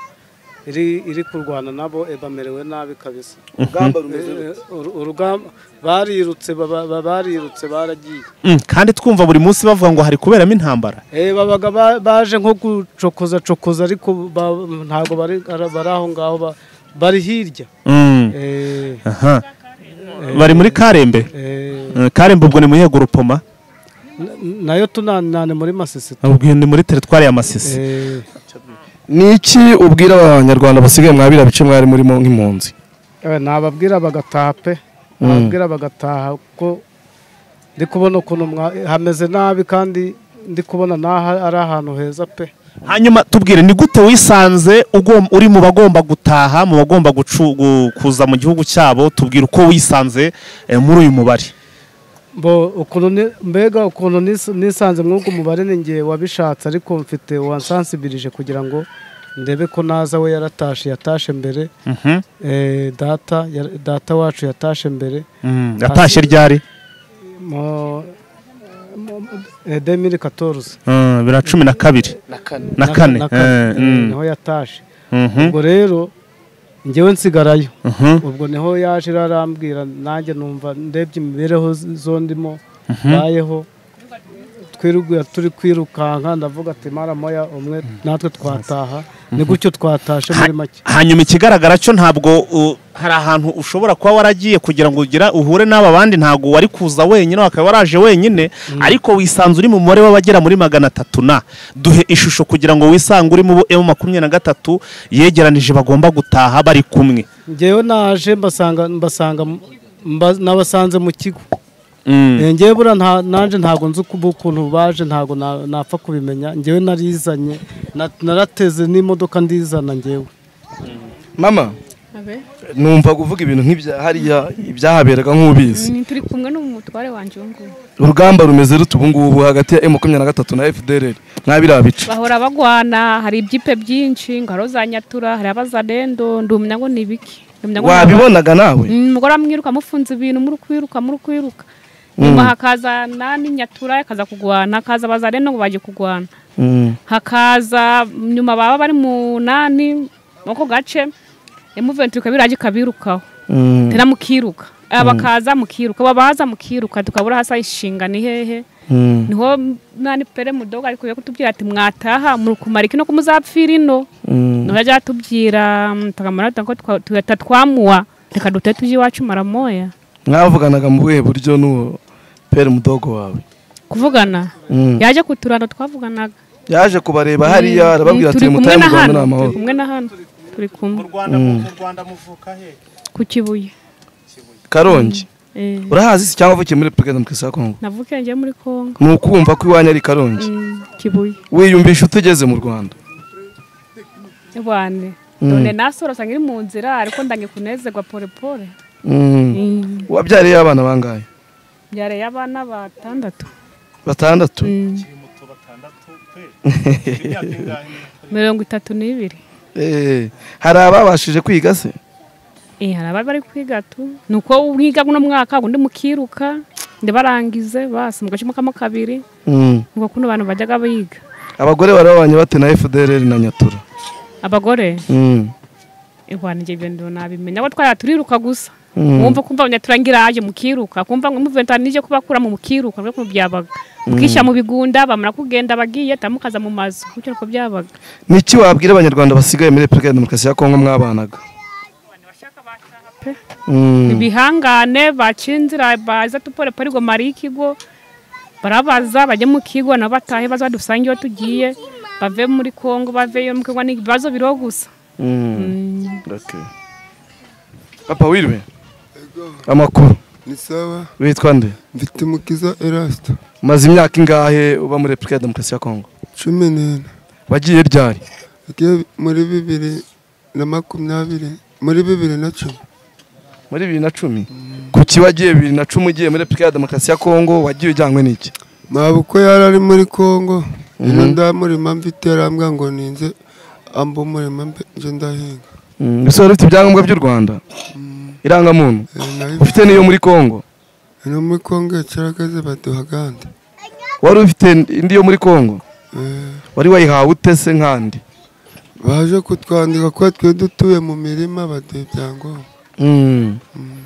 iri kurwana nabo, bamerewe nabi kabisa. Urugamba rumeze rute? Urugamba barirutse, barirutse baragiye. Kandi twumva buri munsi bavuga ngo hari kuberamo intambara. Babaga baje nko gucokoza cokoza, ariko ntago bari aho ngaho, bari hirya. Bari muri Karembe. Karembe ubwo ni mu yego rupoma? Nayo tunanane muri Masisi. Ubwo ni muri territoire ya Masisi. Niki ubwira abanyarwanda basigaye mwabira bice mwari murimo nk'impunzi? Nababwira bagataha pe. Nababwira bagataha ko ndi kubona ukuntu hameze nabi, kandi ndi kubona naha ari ahantu heza pe. Hanyuma tubwire ni gute wisanze uri mu bagomba gutaha, mu bagomba kuza mu gihugu cyabo? Tubwire uko wisanze muri uyu mubare. Bo ukuntu mbega ukuntu nisanze mwuko mubare ningiye wabishatse, ariko mfite wansansibilije kugira ngo ndebe ko naza. We yaratashe, yatashe mbere. Data wacu yatashe mbere. Yatashe ryari? Mu 2014. 2012 na kane niho yatashe. Ubwo rero njyewe nsigarayo. Ubwo niho yaje arambwira, nanjye numva ndebye imibereho zo ndimo bayeho, twiruguye turi kwirukanka, ndavuga ati mara moya umwe natwe twataha. Ni gutyo twatashe muri make. Hanyuma ikigaragara cyo ntabwo hari ahantu ushobora kuba waragiye kugira ngo ugira uhure n'aba bandi, ntabwo wari kuza wenyine, wakaba waraje wenyine, ariko wisanze uri mu mubare w'abagera muri 300 na. Duhe ishusho kugira ngo wisange uri mu M23 yegeranije bagomba gutaha bari kumwe. Njyewe naje mbasanga nabasanze mu kigo. Njyewe bura nanje ntago nzi ukuntu baje, ntago napfa kubimenya. Njyewe narizanye, narateze n'imodoka ndizana njyewe. Mama, numva kuvuga ibintu nk'ibya hariya ibyahaberaga nk'ubizi. Ni turi kumwe n'umutware wanje ngo urugamba rumeze rute ubu ngubu hagati ya M23 na FDLR mwabira bice? Bahora bagwana, hari ibyipe byinshi, ngaro za Nyatura, hari abazadendo, ndumenya ngo ni biki. Wabibonaga nawe? Umugore amwiruka amufunze ibintu muri kwiruka muri kwiruka. Nyuma hakaza nani Nyatura akaza kugwana, hakaza abazadendo ngo baje kugwana. Hakaza nyuma baba bari mu nani moko gace M23 kabiraje kabirukaho. Tena mukiruka. Abakaza mukiruka, babaza mukiruka, tukabura hasa ishinga ni hehe. Niho nani pere mudoga ariko yakutubwira ati mwataha muri kumara iki no kumuzapfira ino. Niho yaje atubwira takamara ko tuyatatwamuwa reka dute tuje iwacu mara moya. Mwavuganaga mu buhe buryo n'uwo pere mudogo wawe? Kuvugana yaje kuturana twavuganaga. Yaje kubareba hariya arababwira ati mutaye mu Rwanda ni amahoro. Turi kumwe na hano turi kumwe. Mu Rwanda muvuka he? Ku Kibuye. Karongi. Urahazi se cyangwa wavukiye muri Repubulika Demokarasi ya Kongo? Navukiye ngiye muri Kongo. Ni ukumva ko iwanyu ari Karongi? Kibuye. Wiyumvisha utigeze mu Rwanda? Bwane. None nasoro sanga iri mu nzira ariko ndange kunezerwa pole pole. Wabyariye abana bangahe? Byareye abana batandatu. Batandatu? 32. Hari ababashije kwiga se? Hari abari bari kwiga tu. Nuko wiga kuno mwaka undi mukiruka ndabarangize basi mugacimukamo kabiri. Ngo kuno bantu bajyaga biga. Abagore barabanye bate na FDLR na Nyatura? Abagore? Ihwana nje ibyo nabimenya abo twara turiruka gusa. Wumva kumva Nyatura ngiraje mukiruka kumva ngo muventa nije kubakura mu mukiruka rwo byabaga. Mukisha mu bigunda bamara kugenda bagiye tamukaza mu mazu kucyo ko byabaga. Niki wabwira abanyarwanda basigaye muri Repubulika ya Demokarasi ya Kongo mwabanaga? Ibihangane bacinzira baza tupore pari go mari ikigo barabaza bajye mu kigo nabatahe bazadusange iyo tugiye bave muri Kongo baveyo mu Kongo n'ibibazo biro gusa. Okay. Papa wirwe. Amakuru. Ni sawa. Witwa nde? Mfitumukiza Erasto. Maze imyaka ingahe uba muri Repubulika ya Demokarasi ya Kongo? 14. Wagiye ryari? Wagiye muri 2020, muri 2010. Muri 2010? Kuki wagiye 2010 ugiye muri Repubulika ya Demokarasi ya Kongo wagiye ujyanywe n'iki? Mabuko yarari muri Kongo. Ino ndamurima mfite arambwa ngo ninze ambo murima nje ndahinga. Ese wari ufite ibyangombwa by'u Rwanda? Irangamuntu? Ufite niyo muri Kongo? No muri Kongo cyaragaze baduhaganda. Wari ufite indi yo muri Kongo? Wari wayihawe ute se nkandi? Baje kutwandika ko twe dutuye mu mirima baduha ibyangombwa.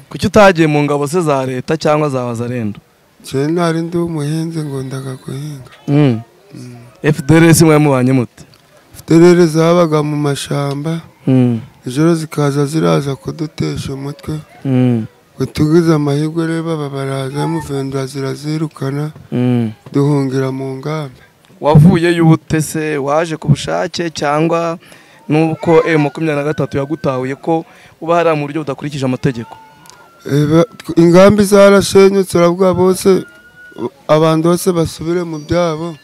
Kuki utagiye mu ngabo se za leta cyangwa za Wazalendo? Cye nari ndi umuhinzi ngo ndaga guhinga. FDLR mwe mubanye mute? FDLR zabaga mu mashamba. Ijoro zikaza ziraza kudutesha umutwe. Tugize amahirwe rero baba baraza muvendura zirazirukana duhungira mu ngambe. Wavuye yubute se waje ku bushake cyangwa nuko M23 yagutahuye ko uba hari mu buryo budakurikije amategeko? Ingambi zarashenyutse urabwa bose abantu bose basubire mu byabo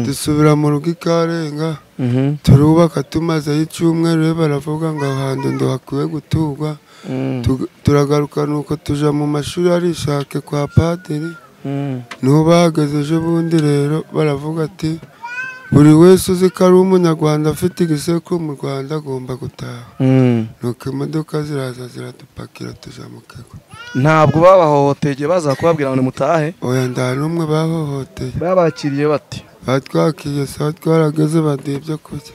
dusubira mu rugo ikarenga turubaka tumaze icyumweru baravuga ngo ahantu ndo hakwiye guturwa. Turagaruka nuko tuja mu mashuri arishake kwa padiri niho bahagaze ejo bundi rero baravuga ati buri wese uzi ko ari umunyarwanda afite igisekuru mu Rwanda agomba gutaha. Nuko imodoka ziraza ziradupakira tuja mu kigo. Ntabwo babahohoteye baza kubabwira ngo mutahe? Oya nda n'umwe bahohoteye. Babakiriye bate? Batwakiriye sawa twarageze baduha ibyo kurya.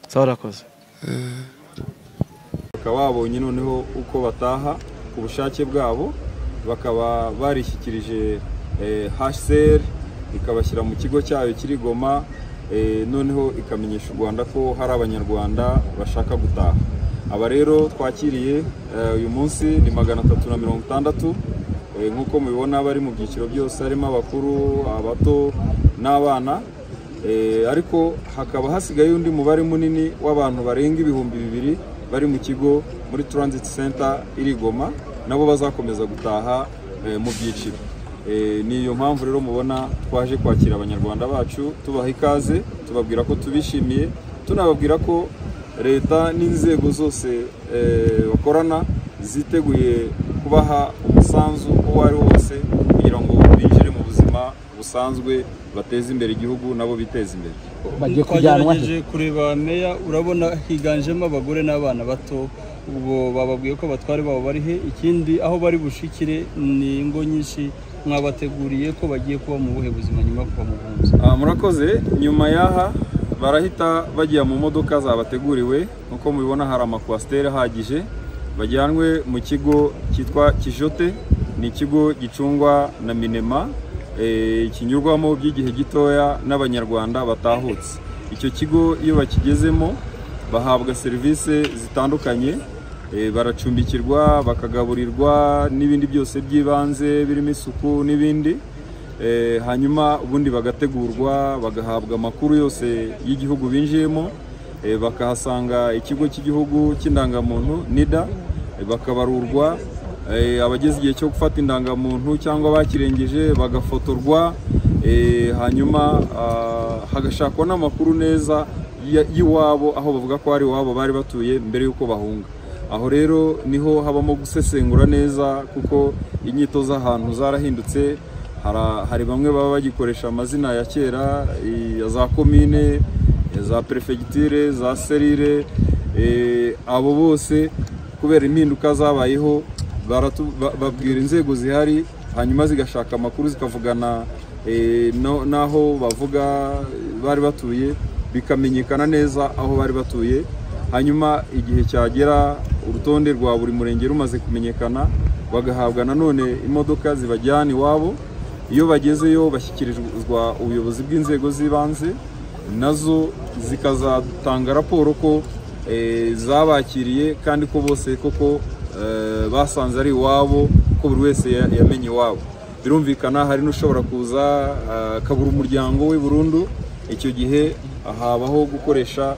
Sawa urakoze. Bakaba babonye noneho uko bataha ku bushake bwabo bakaba barishyikirije HCR ikabashyira mu kigo cyayo kiri Goma, noneho ikamenyesha u Rwanda ko hari abanyarwanda bashaka gutaha. Aba rero twakiriye uyu munsi ni 360 nk'uko mubibona bari mu byiciro byose harimo abakuru, abato n'abana, ariko hakaba hasigaye undi mubare munini w'abantu barenga 2000 bari mu kigo muri Transit Center iri Goma nabo bazakomeza gutaha mu byiciro. Niyo mpamvu rero mubona twaje kwakira abanyarwanda bacu tubaha ikaze tubabwira ko tubishimiye tunababwira ko leta n'inzego zose bakorana ziteguye kubaha umusanzu uwo ari wose kugira ngo binjire mu buzima busanzwe bateze imbere igihugu nabo biteze imbere. Bagiye kujyanwa kureba meya, urabona higanjemo abagore n'abana bato, ubwo bababwiye ko abatware babo bari he? Ikindi aho bari bushikire ni ingo nyinshi mwabateguriye ko bagiye kuba mu buhe buzima nyuma kuva mu buhunzi? Murakoze. Nyuma yaha barahita bagiye mu modoka zabateguriwe nkuko mubibona hari amakwasiteri ahagije bajyanwe mu kigo cyitwa Kijote, ni ikigo gicungwa na Minema kinyurwamo by'igihe gitoya n'abanyarwanda batahutse. Icyo kigo iyo bakigezemo bahabwa serivisi zitandukanye, baracumbikirwa, bakagaburirwa n'ibindi byose by'ibanze birimo isuku n'ibindi. Hanyuma ubundi bagategurwa, bagahabwa amakuru yose y'igihugu binjiyemo, bakahasanga ikigo cy'igihugu cy'indangamuntu NIDA, bakabarurwa, abageze igihe cyo gufata indangamuntu cyangwa bakirengeje bagafotorwa, hanyuma hagashakwa n'amakuru neza y'iwabo, aho bavuga ko ari iwabo bari batuye mbere y'uko bahunga. Aho rero niho habamo gusesengura neza, kuko inyito z'ahantu zarahindutse. Hari bamwe baba bagikoresha amazina ya kera, ya za komine, ya za prefegitire, za serire. Abo bose kubera impinduka zabayeho babwira inzego zihari, hanyuma zigashaka amakuru, zikavugana n'aho bavuga bari batuye, bikamenyekana neza aho bari batuye. Hanyuma igihe cyagera urutonde rwa buri murenge rumaze kumenyekana, bagahabwa nanone imodoka zibajyana iwabo. Iyo bagezeyo bashyikirizwa ubuyobozi bw'inzego z'ibanze, nazo zikazatanga raporo ko zabakiriye kandi ko bose koko basanze ari iwabo, ko buri wese yamenye iwabo. Birumvikana hari n'ushobora kuza akabura umuryango we burundu. Icyo gihe habaho gukoresha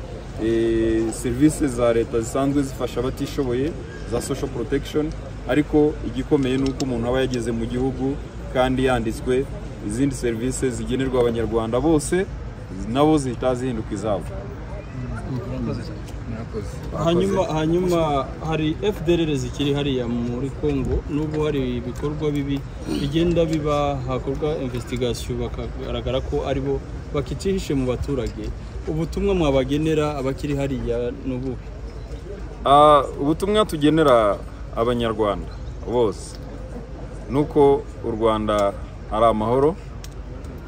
serivisi za leta zisanzwe zifasha abatishoboye, za social protection. Ariko igikomeye ni uko umuntu aba yageze mu gihugu kandi yanditswe, izindi serivisi zigenerwa abanyarwanda bose nabo zihita zihinduka izabo. Hanyuma hari FDLR zikiri hariya muri Congo, n'ubu hari ibikorwa bibi bigenda biba, hakorwa investigation bakagaragara ko aribo bakicishe mu baturage. Ubutumwa mwabagenera abakiri hariya n'ubu? Ubutumwa tugenera abanyarwanda bose nuko u Rwanda ari amahoro,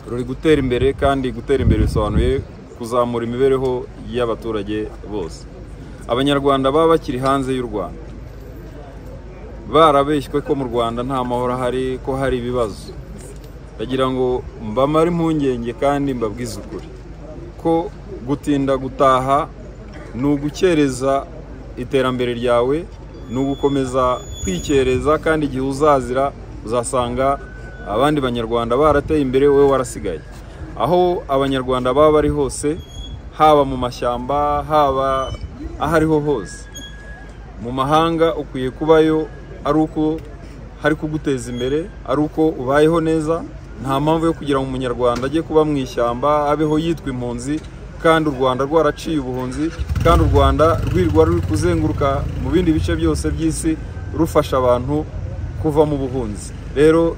ruri gutera imbere, kandi gutera imbere bisobanuye kuzamura imibereho y'abaturage bose. Abanyarwanda baba bakiri hanze y'u Rwanda barabeshywe ko mu Rwanda nta mahoro ahari, ko hari ibibazo. Ndagira ngo mbamare impungenge kandi mbabwize ukuri ko gutinda gutaha ni ugukereza iterambere ryawe, ni ugukomeza kwikereza, kandi igihe uzazira uzasanga abandi banyarwanda barateye imbere, wowe warasigaye. Aho abanyarwanda baba bari hose, haba mu mashyamba, haba aho ariho hose mu mahanga, ukwiye kubayo ari uko hari kuguteza imbere, ari uko ubayeho neza. Nta mpamvu yo kugira ngo umunyarwanda ajye kuba mu ishyamba abeho yitwa impunzi, kandi u Rwanda rwaraciye ubuhunzi, kandi u Rwanda rwirwa ruri kuzenguruka mu bindi bice byose by'isi rufasha abantu kuva mu buhunzi. Rero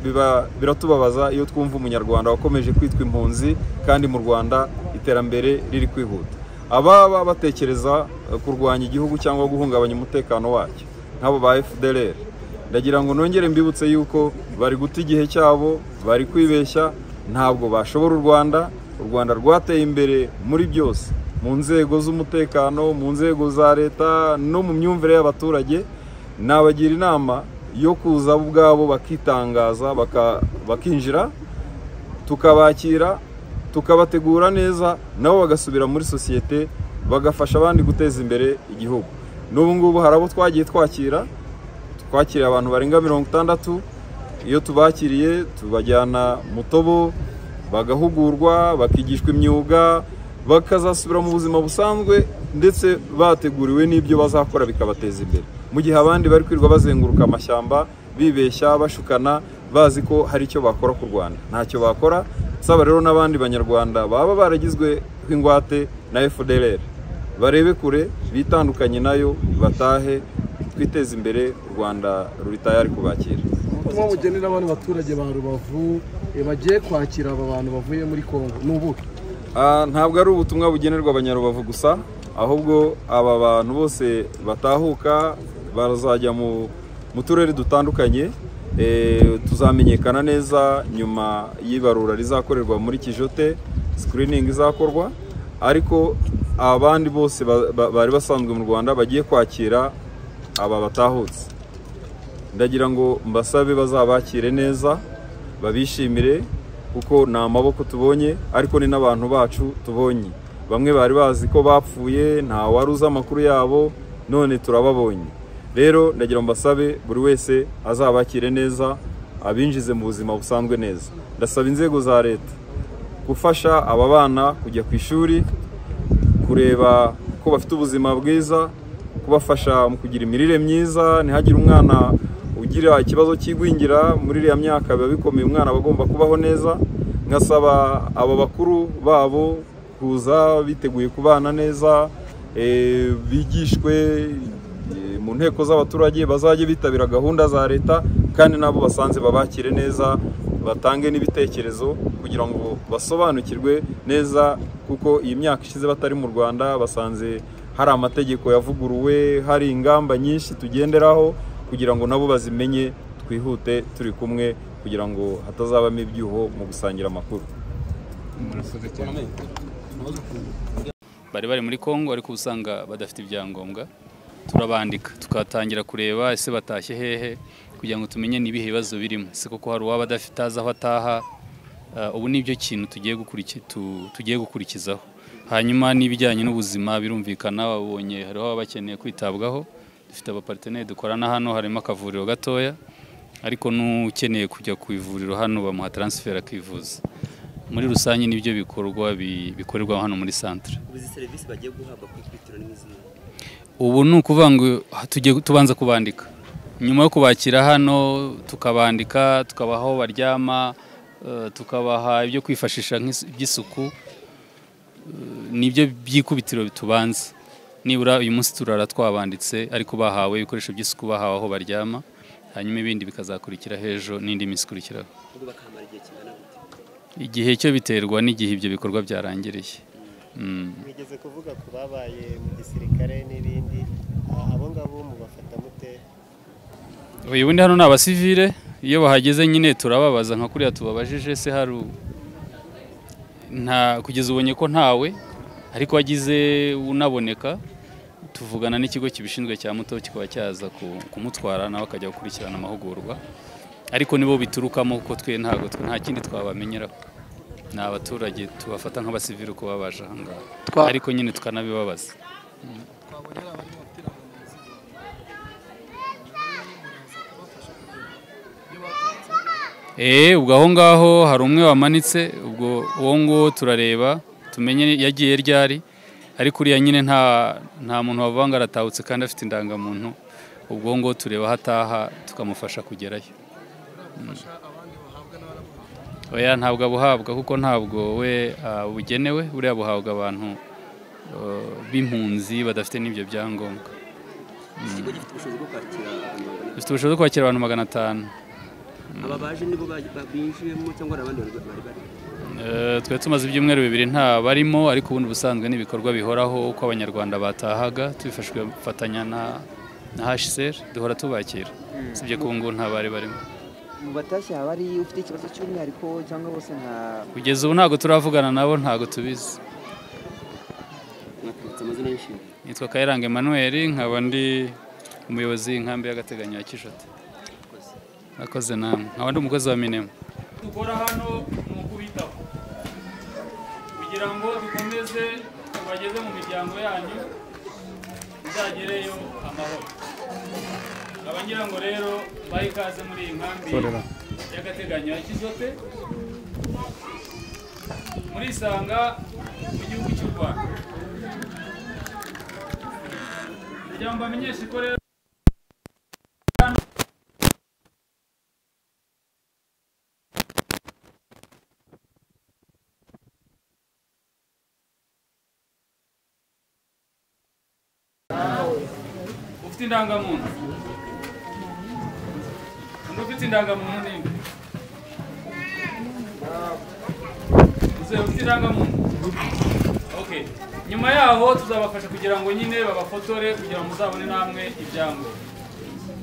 biratubabaza iyo twumva umunyarwanda wakomeje kwitwa impunzi kandi mu Rwanda iterambere riri kwihuta. Ababa batekereza kurwanya igihugu cyangwa guhungabanya umutekano wacyo nk'abo ba FDLR, ndagira ngo nongere mbibutse yuko bari guta igihe cyabo, bari kwibeshya, ntabwo bashobora u Rwanda. U Rwanda rwateye imbere muri byose, mu nzego z'umutekano, mu nzego za leta no mu myumvire y'abaturage. Nabagira inama yo kuza ubwabo bakitangaza, bakinjira, tukabakira, tukabategura neza, nabo bagasubira muri sosiyete, bagafasha abandi guteza imbere igihugu. N'ubu ngubu hari abo twagiye twakira, twakiriye abantu barenga 60. Iyo tubakiriye tubajyana Mutobo, bagahugurwa, bakigishwa imyuga, bakazasubira mu buzima busanzwe, ndetse bateguriwe n'ibyo bazakora bikabateza imbere. Mu gihe abandi bari kwirwa bazenguruka amashyamba bibeshya, bashukana, bazi ko hari icyo bakora ku Rwanda, ntacyo bakora. Saba rero n'abandi banyarwanda baba baragizwe ingwate na FDLR barebe kure, bitandukanye nayo, batahe, twiteze imbere. U Rwanda ruri tayari kubakira. Ubutumwa bugenera abantu baturage ba Rubavu bagiye kwakira aba bantu bavuye muri Kongo ni ubuhe? Ntabwo ari ubutumwa bugenerwa abanyarubavu gusa, ahubwo aba bantu bose batahuka barazajya mu turere dutandukanye. Tuzamenyekana neza nyuma y'ibarura rizakorerwa muri Kijote, screening izakorwa, ariko abandi bose bari basanzwe mu Rwanda bagiye kwakira aba batahutse, ndagira ngo mbasabe bazabakire neza, babishimire, kuko ni amaboko tubonye, ariko ni n'abantu bacu tubonye. Bamwe bari bazi ko bapfuye, nta wari uzi amakuru yabo, none turababonye. Rero ndagira ngo mbasabe buri wese azabakire neza, abinjize mu buzima busanzwe neza. Ndasaba inzego za leta gufasha aba bana kujya ku ishuri, kureba ko bafite ubuzima bwiza, kubafasha mu kugira imirire myiza, ntihagire umwana ugira ikibazo cy'igwingira. Muri iriya myaka biba bikomeye, umwana aba agomba kubaho neza. Nkasaba aba bakuru babo kuza biteguye kubana neza, bigishwe mu nteko z'abaturage, bazajye bitabira gahunda za leta, kandi nabo basanze babakire neza, batange n'ibitekerezo kugira ngo basobanukirwe neza, kuko iyi myaka ishize batari mu Rwanda basanze hari amategeko yavuguruwe, hari ingamba nyinshi tugenderaho kugira ngo nabo bazimenye, twihute turi kumwe kugira ngo hatazabamo ibyuho mu gusangira amakuru. Bari muri Kongo ariko usanga badafite ibyangombwa, turabandika tukatangira kureba ese batashye hehe kugira ngo tumenye nibihe bibazo birimo, se koko hari uwaba adafite aho ataha. Ubu nibyo kintu tugiye gukurikizaho. Hanyuma n'ibijyanye n'ubuzima birumvikana, babonye hariho abakeneye kwitabwaho, dufite abaparteneri dukorana hano, harimo akavuriro gatoya, ariko n'ukeneye kujya ku ivuriro hano bamuha transfer akivuza. Muri rusange nibyo bikorwa bikorerwa hano muri centre. Ubu service bagiye guhabwa ku ikubitiro n'izindi? Ubu ni ukuvuga ngo tugiye tubanza kubandika, nyuma yo kubakira hano tukabandika, tukabaha aho baryama, tukabaha ibyo kwifashisha nk'iby'isuku, nibyo byikubitiro tubanza. Nibura uyu munsi turara twabanditse, ariko bahawe ibikoresho by'isuku, bahawe aho baryama, hanyuma ibindi bikazakurikira hejo n'indi minsi ikurikiraho. Igihe cyo biterwa n'igihe ibyo bikorwa byarangiriye. Mwigeze kuvuga ku babaye mu gisirikare n'ibindi, abo ngabo mubafata mute? Uyu bundi hano ni abasivile, iyo bahageze nyine turababaza nka kuriya tubabajije se hari nta kugeza ubonye ko ntawe, ariko wagize unaboneka tuvugana n'ikigo kibishinzwe cya muto kikaba cyaza kumutwara nawe akajya gukurikirana amahugurwa, ariko nibo biturukamo kuko twe ntago nta kindi twabamenyeraho. Ni abaturage tubafata nk'abasivile uko babaje aha ngaha, ariko nyine tukanabibabaza. Ubwo aho ngaho hari umwe wamanitse, ubwo uwo nguwo turareba tumenye yagiye ryari, ariko uriya nyine nta muntu wavuga ngo aratahutse kandi afite indangamuntu, ubwo ngo tureba hataha tukamufasha kugerayo. Oya ntabwo abuhabwa kuko ntabwo we bugenewe, buriya buhabwa abantu b'impunzi badafite n'ibyo byangombwa. Ikigo gifite ubushobozi bwo kwakira abantu? Gifite ubushobozi bwo kwakira abantu 500. Aba baje nibo binjiyemo cyangwa abandi bari bari? Twe tumaze ibyumweru bibiri nta barimo, ariko ubundi busanzwe n'ibikorwa bihoraho uko abanyarwanda batahaga, tubifashwe gufatanya na HCR duhora tubakira, sibye ko ngo nta bari barimo. Mu batashye hari ufite ikibazo cy'umwihariko cyangwa bose? Nta kugeza ubu ntago turavugana nabo, ntago tubizi. Nitwa Kayiranga Emmanuel, nkaba ndi umuyobozi w'inkambi y'agateganyo ya Kijote. Nakoze namwe, nkaba ndi umukozi wa Minema. Dukora hano ni ukubitaho kugira ngo dukomeze tubageze mu miryango yanyu, muzagereyo amahoro. Abangira ngo rero bahe ikaze muri iyi nkambi y'agateganyo ya Kijote, murisanga mu gihugu cy'u Rwanda. Kugira ngo bamenyeshe ko rero ufite indangamuntu, undi ufite indangamuntu ninde? Uze ufite indangamuntu? Okay. Nyuma yaho tuzabafasha kugira ngo nyine babafotore kugira ngo muzabone namwe ibyangombwa.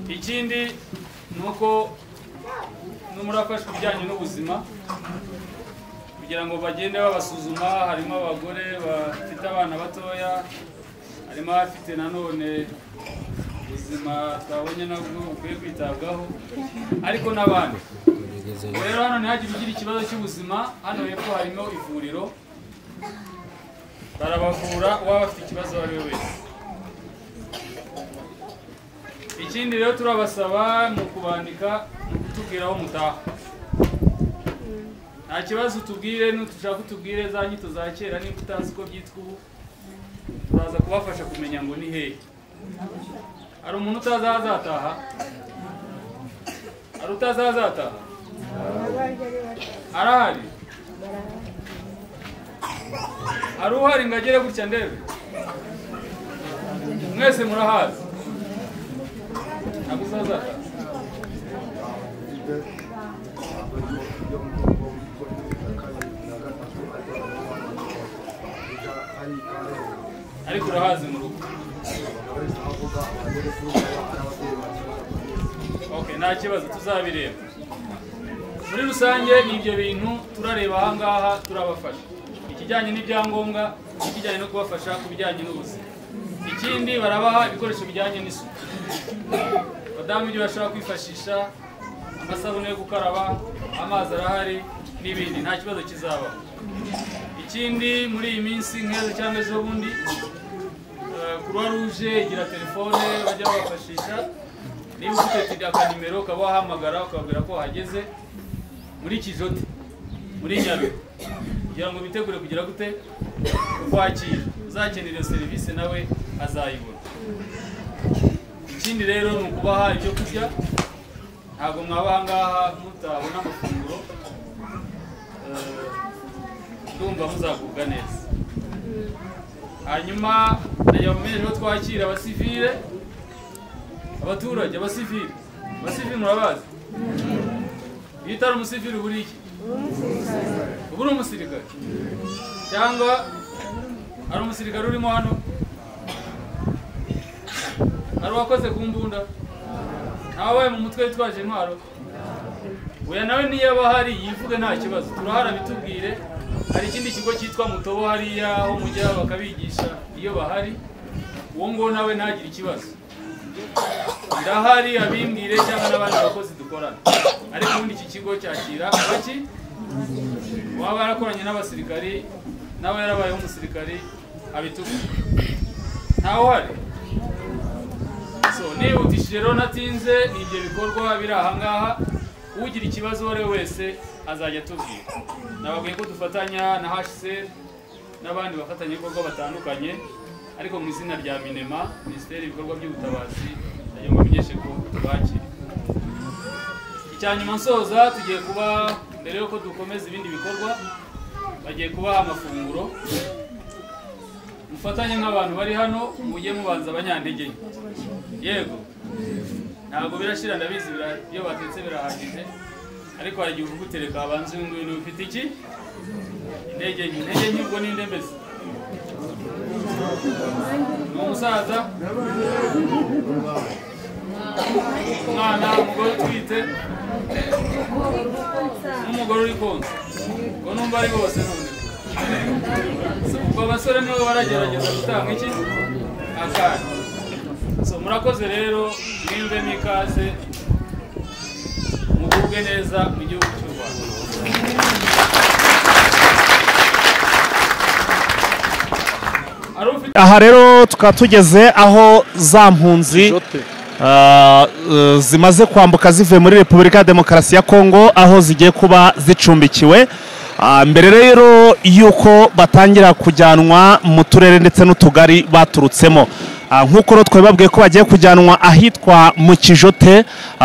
Ikindi nuko n'umurafashwe bijyanye n'ubuzima kugira ngo bagende babasuzuma, harimo abagore bafite abana batoya, harimo abafite nanone ubuzima twabonye nabwo bukwiye kwitabwaho, ariko n'abandi. Rero hano ntihagire ugira ikibazo cy'ubuzima, hano hepfo harimo ivuriro barabavura uwaba afite ikibazo uwo ari we wese. Ikindi rero turabasaba mu kubandika, mu kutubwira aho mutaha. Nta kibazo utubwire, nutushaka utubwire za nyito za kera niba utazi uko byitwa ubu, turaza kubafasha kumenya ngo ni hehe. Hari umuntu utazi aho azataha? Hari utazi aho azataha? Arahari? Hari uhari ngo agere gutya ndebe? Mwese murahazi? Ntabwo uzi aho azataha? Ariko urahazi mu rugo. Okay, nta kibazo tuzabireba. Muri rusange ni ibyo bintu turareba aha ngaha turabafasha. Ikijyanye n'ibyangombwa, ikijyanye no kubafasha ku bijyanye n'ubuzima. Ikindi barabaha ibikoresho bijyanye n'isuku. Abadamu ibyo bashobora kwifashisha, amasabune yo gukaraba, amazi arahari n'ibindi, nta kibazo kizabaho. Ikindi muri iyi minsi nk'ejo cyangwa ejo bundi Croix Rouge igira telefone bajya babafashisha, niba ufite akanimero ukaba wahamagara ukababwira ko wahageze muri Kijote muri Nyabihu kugira ngo bitegure kugira gute kukwakira. Uzakenera iyo serivisi nawe azayibona. Ikindi rero ni ukubaha ibyo kurya, ntabwo mwaba aha ngaha mutabona amafunguro, ndumva muzagubwa neza. Hanyuma najya mumenyesha ko twakira abasivile, abaturage, abasivile. Abasivile murabazi? Iyo utari umusivile uba uri iki? Uba uri umusirikare. Cyangwa hari umusirikare urimo hano? Hari uwakoze ku mbunda? Ntawabaye mu mutwe witwaje intwaro? Oya nawe niyo aba ahari yivuge nta kibazo, turahara bitubwire. Hari ikindi kigo cyitwa Mutobo hariya aho mujya bakabigisha iyo bahari, uwo ngo nawe ntagire ikibazo. Ndahari abimbwire cyangwa n'abandi bakozi dukorana. Ariko ubundi iki kigo cyakira abaki waba yarakoranye n'abasirikari nawe yarabayeho umusirikari abitubwire. Ntawe uhari? So nihutishije rero natinze, ni ibyo bikorwa biri aha ngaha. Ugira ikibazo uwo ari we wese azajya atubwira. Nababwiye ko dufatanya na HCR n'abandi bafatanyabikorwa batandukanye, ariko mu izina rya Minema, Minisiteri y'ibikorwa by'ubutabazi, ndagira ngo bamenyeshe ko tubakira. Icya nyuma nsoza, tugiye kuba mbere yuko dukomeza ibindi bikorwa, bagiye kubaha amafunguro. Mufatanye nk'abantu bari hano, mujye mubanza abanyantege nke. Yego, ntabwo birashira ndabizi, iyo batetse birahagije, ariko hari igihe uvuga utereka abanza uyu nguyu ufite iki? Intege nke. Intege nke ubwo ninde mbese? Ni umusaza? Umwana, umugore utwite, n'umugore uri konsa. Ubwo numva ari bose none. Ubwo abasore nibo baragerageza gutanga iki? Akanya. So murakoze rero, mwiyumvemo ikaze, mugubwe neza mu gihugu cy'u Rwanda. Aha rero tukaba tugeze aho za mpunzi zimaze kwambuka zivuye muri Repubulika ya Demokarasi ya Kongo, aho zigiye kuba zicumbikiwe. Mbere rero yuko batangira kujyanwa mu turere ndetse n'utugari baturutsemo. Nk'uko rero twababwiye ko bagiye kujyanwa ahitwa mu Kijote,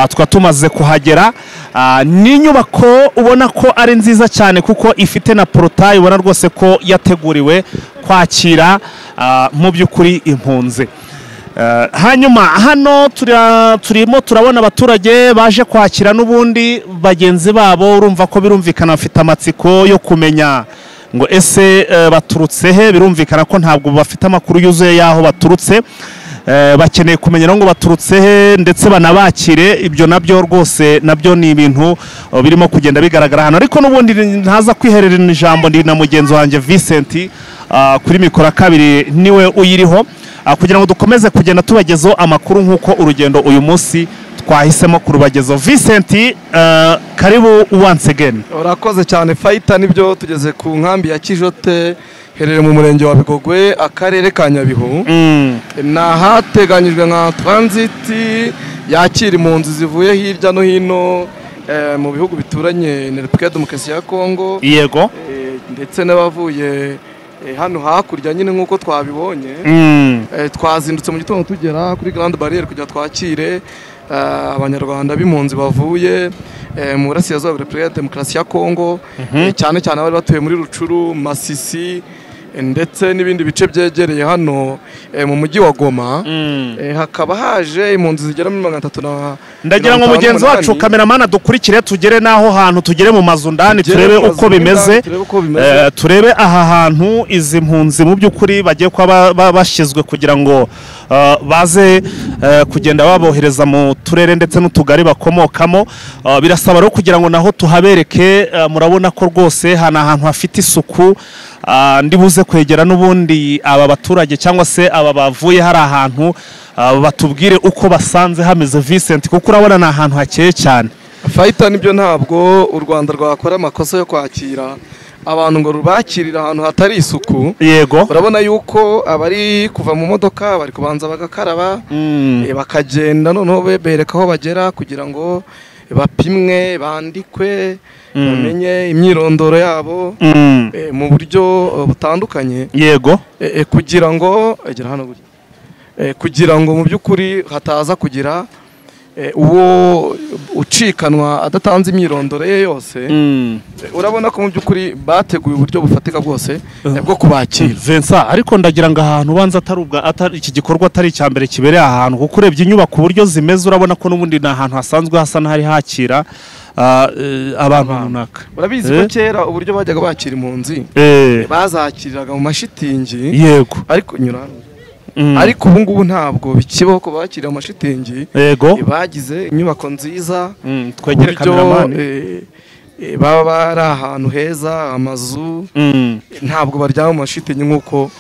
tukaba tumaze kuhagera. Ni inyubako ubona ko ari nziza cyane kuko ifite na porotayi, ubona rwose ko yateguriwe kwakira mu by'ukuri impunzi. Hanyuma hano turimo turabona abaturage baje kwakira n'ubundi bagenzi babo, urumva ko birumvikana bafite amatsiko yo kumenya ngo ese baturutse he. Birumvikana ko ntabwo bafite amakuru yuzuye y'aho baturutse, bakeneye kumenya ngo baturutse he ndetse banabakire. Ibyo nabyo rwose nabyo ni ibintu birimo kugenda bigaragara hano. Ariko n'ubundi ntaza kwihererana ijambo, ndi na mugenzi wanjye Vincent kuri mikoro kabiri niwe uyiriho, kugira ngo dukomeze kugenda tubagezaho amakuru nk'uko urugendo uyu munsi twahisemo kurubagezaho. Vincent, karibu once again. Urakoze cyane Fighter, nibyo tugeze ku nkambi ya Kijote herere mu murenge wa Bigogwe, akarere ka Nyabihu. Ni ahateganyijwe nka transit yakira impunzi zivuye hirya no hino, mu bihugu bituranye na Repubulika ya Demokarasi ya Kongo, yego, ndetse n'abavuye hano hakurya nyine nk'uko twabibonye. Twazindutse mu gitondo tugera kuri Grande Barrière kugira twakire abanyarwanda b'impunzi bavuye mu burasirazuba bwa Repubulika ya Demokarasi ya Kongo, cyane cyane abari batuye muri Rucuru, Masisi ndetse n'ibindi bice byegereye hano mu mujyi wa Goma. Hakaba haje impunzi zigera muri 300. Ndagira ngo mugenzi wacu cameraman adukurikire tugere naho hantu, tugere mu mazu ndani turebe uko bimeze, turebe aha hantu izi mpunzi mu by'ukuri bagiye kuba bashyizwe kugira ngo baze kugenda babohereza mu turere ndetse n'utugari bakomokamo. Birasaba rero kugira ngo naho tuhabereke. Murabona ko rwose hana ahantu hafite isuku. Ndibuze kwegera n'ubundi aba baturage cyangwa se aba bavuye hari ahantu batubwire uko basanze hameze, Vincent, kuko urabona ni ahantu hakeye cyane. Fighter, nibyo, ntabwo u Rwanda rwakora amakosa yo kwakira abantu ngo rubakirira ahantu hatari isuku. Yego, urabona yuko abari kuva mu modoka bari kubanza bagakaraba, bakagenda noneho bebereka aho bagera kugira ngo bapimwe, bandikwe, bamenye imyirondoro yabo mu buryo butandukanye. Yego, kugira ngo egera hano kugira ngo mu by'ukuri hataza kugira uwo ucikanwa adatanze imyirondoro ye yose. Urabona ko mu by'ukuri bateguye uburyo bufatika bwose bwo kubakira. Vincent, ariko ndagira ngo ahantu ubanza atari iki gikorwa atari icya mbere kibereye ahantu, kuko urebye inyubako uburyo zimeze urabona ko n'ubundi ni ahantu hasanzwe hasa n'ahari hakira abantu runaka. Urabizi ko kera uburyo bajyaga bakira impunzi bazakiriraga mu mashitingi. Yego, ariko nyura ariko ubu ngubu ntabwo bikibaho ko bakira amashitingi. Yego, bagize inyubako nziza, twegere cameraman, baba bari ahantu heza, amazu, ntabwo baryama mu mashitingi nk'uko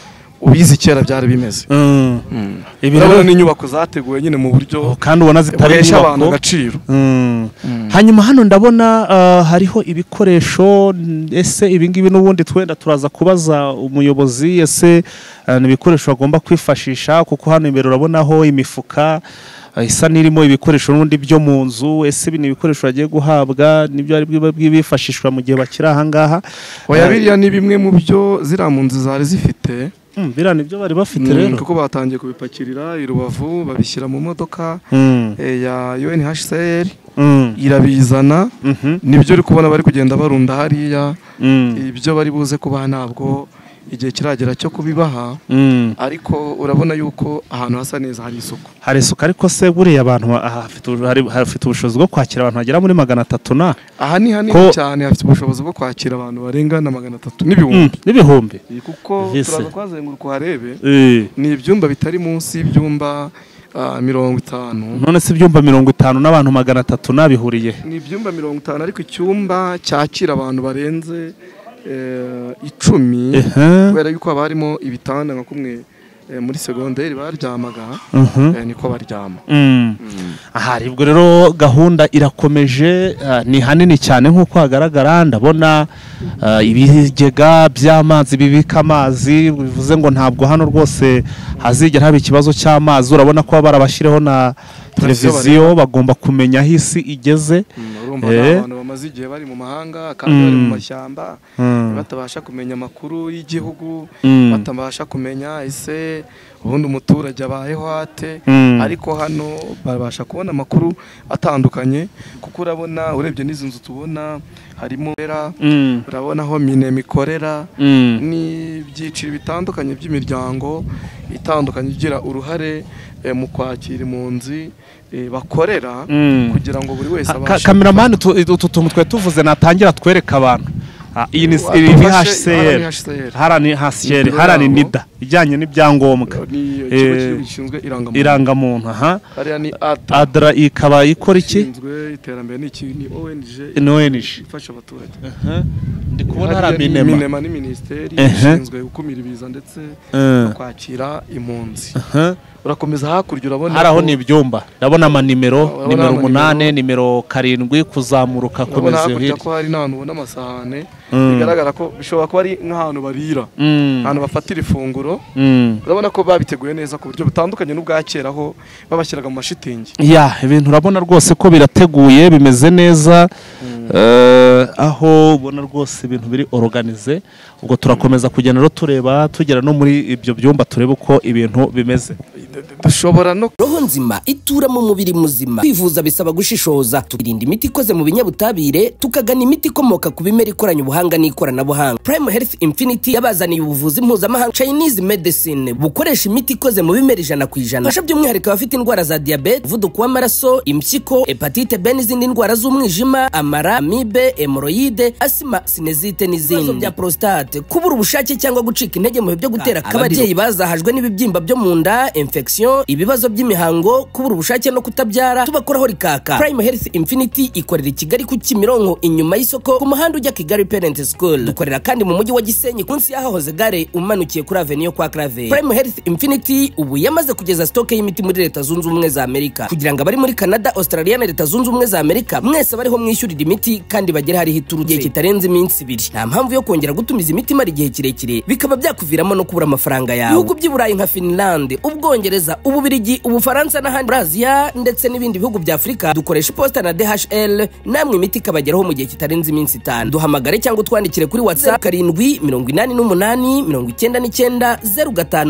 ubizi kera byari bimeze. Ibi rero ni inyubako zateguwe nyine mu buryo kandi ubona zitaresha abantu agaciro. Hanyuma hano ndabona hariho ibikoresho. Ese ibi ngibi n'ubundi twenda turaza kubaza umuyobozi, ese ni ibikoresho bagomba kwifashisha, kuko hano imbere urabonaho imifuka isa n'irimo ibikoresho n'ubundi byo mu nzu. Ese ibi ni ibikoresho bagiye guhabwa, nibyo ari bwifashishwa mu gihe bakiri aha ngaha? Oya, biriya ni bimwe mu byo ziriya mu nzu zari zifite. Biriya nibyo bari bafite rero, kuko batangiye kubipakirira i Rubavu babishyira mu modoka ya UNHCR irabizana. Nibyo uri kubona bari kugenda barunda hariya. Ibyo bari buze kubaha ntabwo igihe kiragera cyo kubibaha, ariko urabona yuko ahantu hasa neza, hari isuku. Hari isuku, ariko se buriya abantu hafite ubushobozi bwo kwakira abantu bagera muri 300 na? Aha ni hanini cyane, hafite ubushobozi bwo kwakira abantu barenga na 300 n'ibihumbi. N'ibihumbi, kuko turaza kuhazenguruka uharebe. Ni ibyumba bitari munsi y'ibyumba 50. None se ibyumba 50 n'abantu 300 nabihuriye? Ni ibyumba 50, ariko icyumba cyakira abantu barenze 10, kubera yuko haba harimo ibitanda nka kumwe muri segonderi baryamaga, niko baryama. Aha ubwo rero gahunda irakomeje, ni hanini cyane nk'uko hagaragara. Ndabona ibigega by'amazi bibika amazi, bivuze ngo ntabwo hano rwose hazigera haba ikibazo cy'amazi. Urabona ko barabashyireho na televiziyo, bagomba kumenya aho isi igeze. Urumva abantu bamaze igihe bari mu mahanga kandi bari mu mashyamba, batabasha kumenya amakuru y'igihugu, batabasha kumenya ese ubundi umuturage abayeho ate. Ariko hano babasha kubona amakuru atandukanye, kuko urabona urebye n'izi nzu tubona harimo urabona aho Minema ikorera, n'ibyiciro bitandukanye by'imiryango itandukanye igira uruhare mu kwakira impunzi bakorera, kugira ngo buri wese abashe. Cameraman, utu tuntu twe tuvuze natangira twereka abantu. Iyi ni HCR, harani HCR, harani NIDA ijyanye n'ibyangombwa, gishinzwe irangamuntu. Aha hariya ni ADRA, ikaba ikora iki? Ishinzwe iterambere, ni ONG, ni ONG ifasha abaturage. Ndi kubona hari Minema. Minema ni minisiteri ishinzwe gukumira ibiza ndetse no kwakira impunzi. Urakomeza hakurya urabona hari aho ni ibyumba, ndabona amanimero, nimero 8, nimero 7 kuzamuruka komeza hirya. Ko hari n'ahantu ubona amasahane, bigaragara ko bishobora kuba ari nk'ahantu barira, ahantu bafatira ifunguro. Urabona ko babiteguye neza ku buryo butandukanye n'ubwa kera aho babashyiraga mu mashitingi. Ya, ibintu urabona rwose ko birateguye bimeze neza, aho ubona rwose ibintu biri organize. Ubwo turakomeza kugenda rero tureba tugera no muri ibyo byumba turebe uko ibintu bimeze. Dushobora no roho nzima itura mu mubiri muzima. Kwivuza bisaba gushishoza, tukirinda imiti ikoze mu binyabutabire, tukagana imiti ikomoka ku bimera ikoranye ubuhanga n'ikoranabuhanga. Prime Health Infinity yabazaniye ubuvuzi mpuzamahanga Chinese medicine bukoresha imiti ikoze mu bimera 100%. Fasha by'umwihariko abafite indwara za diabete, umuvuduko w'amaraso, impyiko, hepatite B n'izindi ndwara z'umwijima, amara, amibe, hemoroide, asima, sinezite n'izindi. Bya prostate, kubura ubushake cyangwa gucika intege mu bihe byo gutera akabariro. Ababyeyi bazahajwe n'ibibyimba byo mu nda, infection, ibibazo by'imihango, kubura ubushake no kutabyara, tubakoraho rikaka. Prime Health Infinity ikorera i Kigali ku Kimironko inyuma y'isoko ku muhanda ujya Kigali Parent School. Dukorera kandi mu mujyi wa Gisenyi munsi y'ahahoze gare umanukiye kuri Avenue kwa Clave. Prime Health Infinity ubu yamaze kugeza stock y'imiti muri Leta Zunze Ubumwe za Amerika kugira ngo abari muri Canada, Australia na Leta Zunze Ubumwe za Amerika mwese bariho mwishyurira imiti kandi bagere hari hiturutse igihe kitarenze iminsi 2. Nta mpamvu yo kongera gutumiza imiti mara igihe kirekire bikaba byakuviramo no kubura amafaranga yawe. Ibihugu by'i Burayi nka Finland, Ubwongereza, Ububirigi, Ubufaransa n'ahandi muri Aziya ndetse n'ibindi bihugu bya Afurika dukoresha iposita na DHL, namwe imiti ikabageraho mu gihe kitarenze iminsi 5. Duhamagare cyangwa utwandikire kuri WhatsApp 7 88 99 05.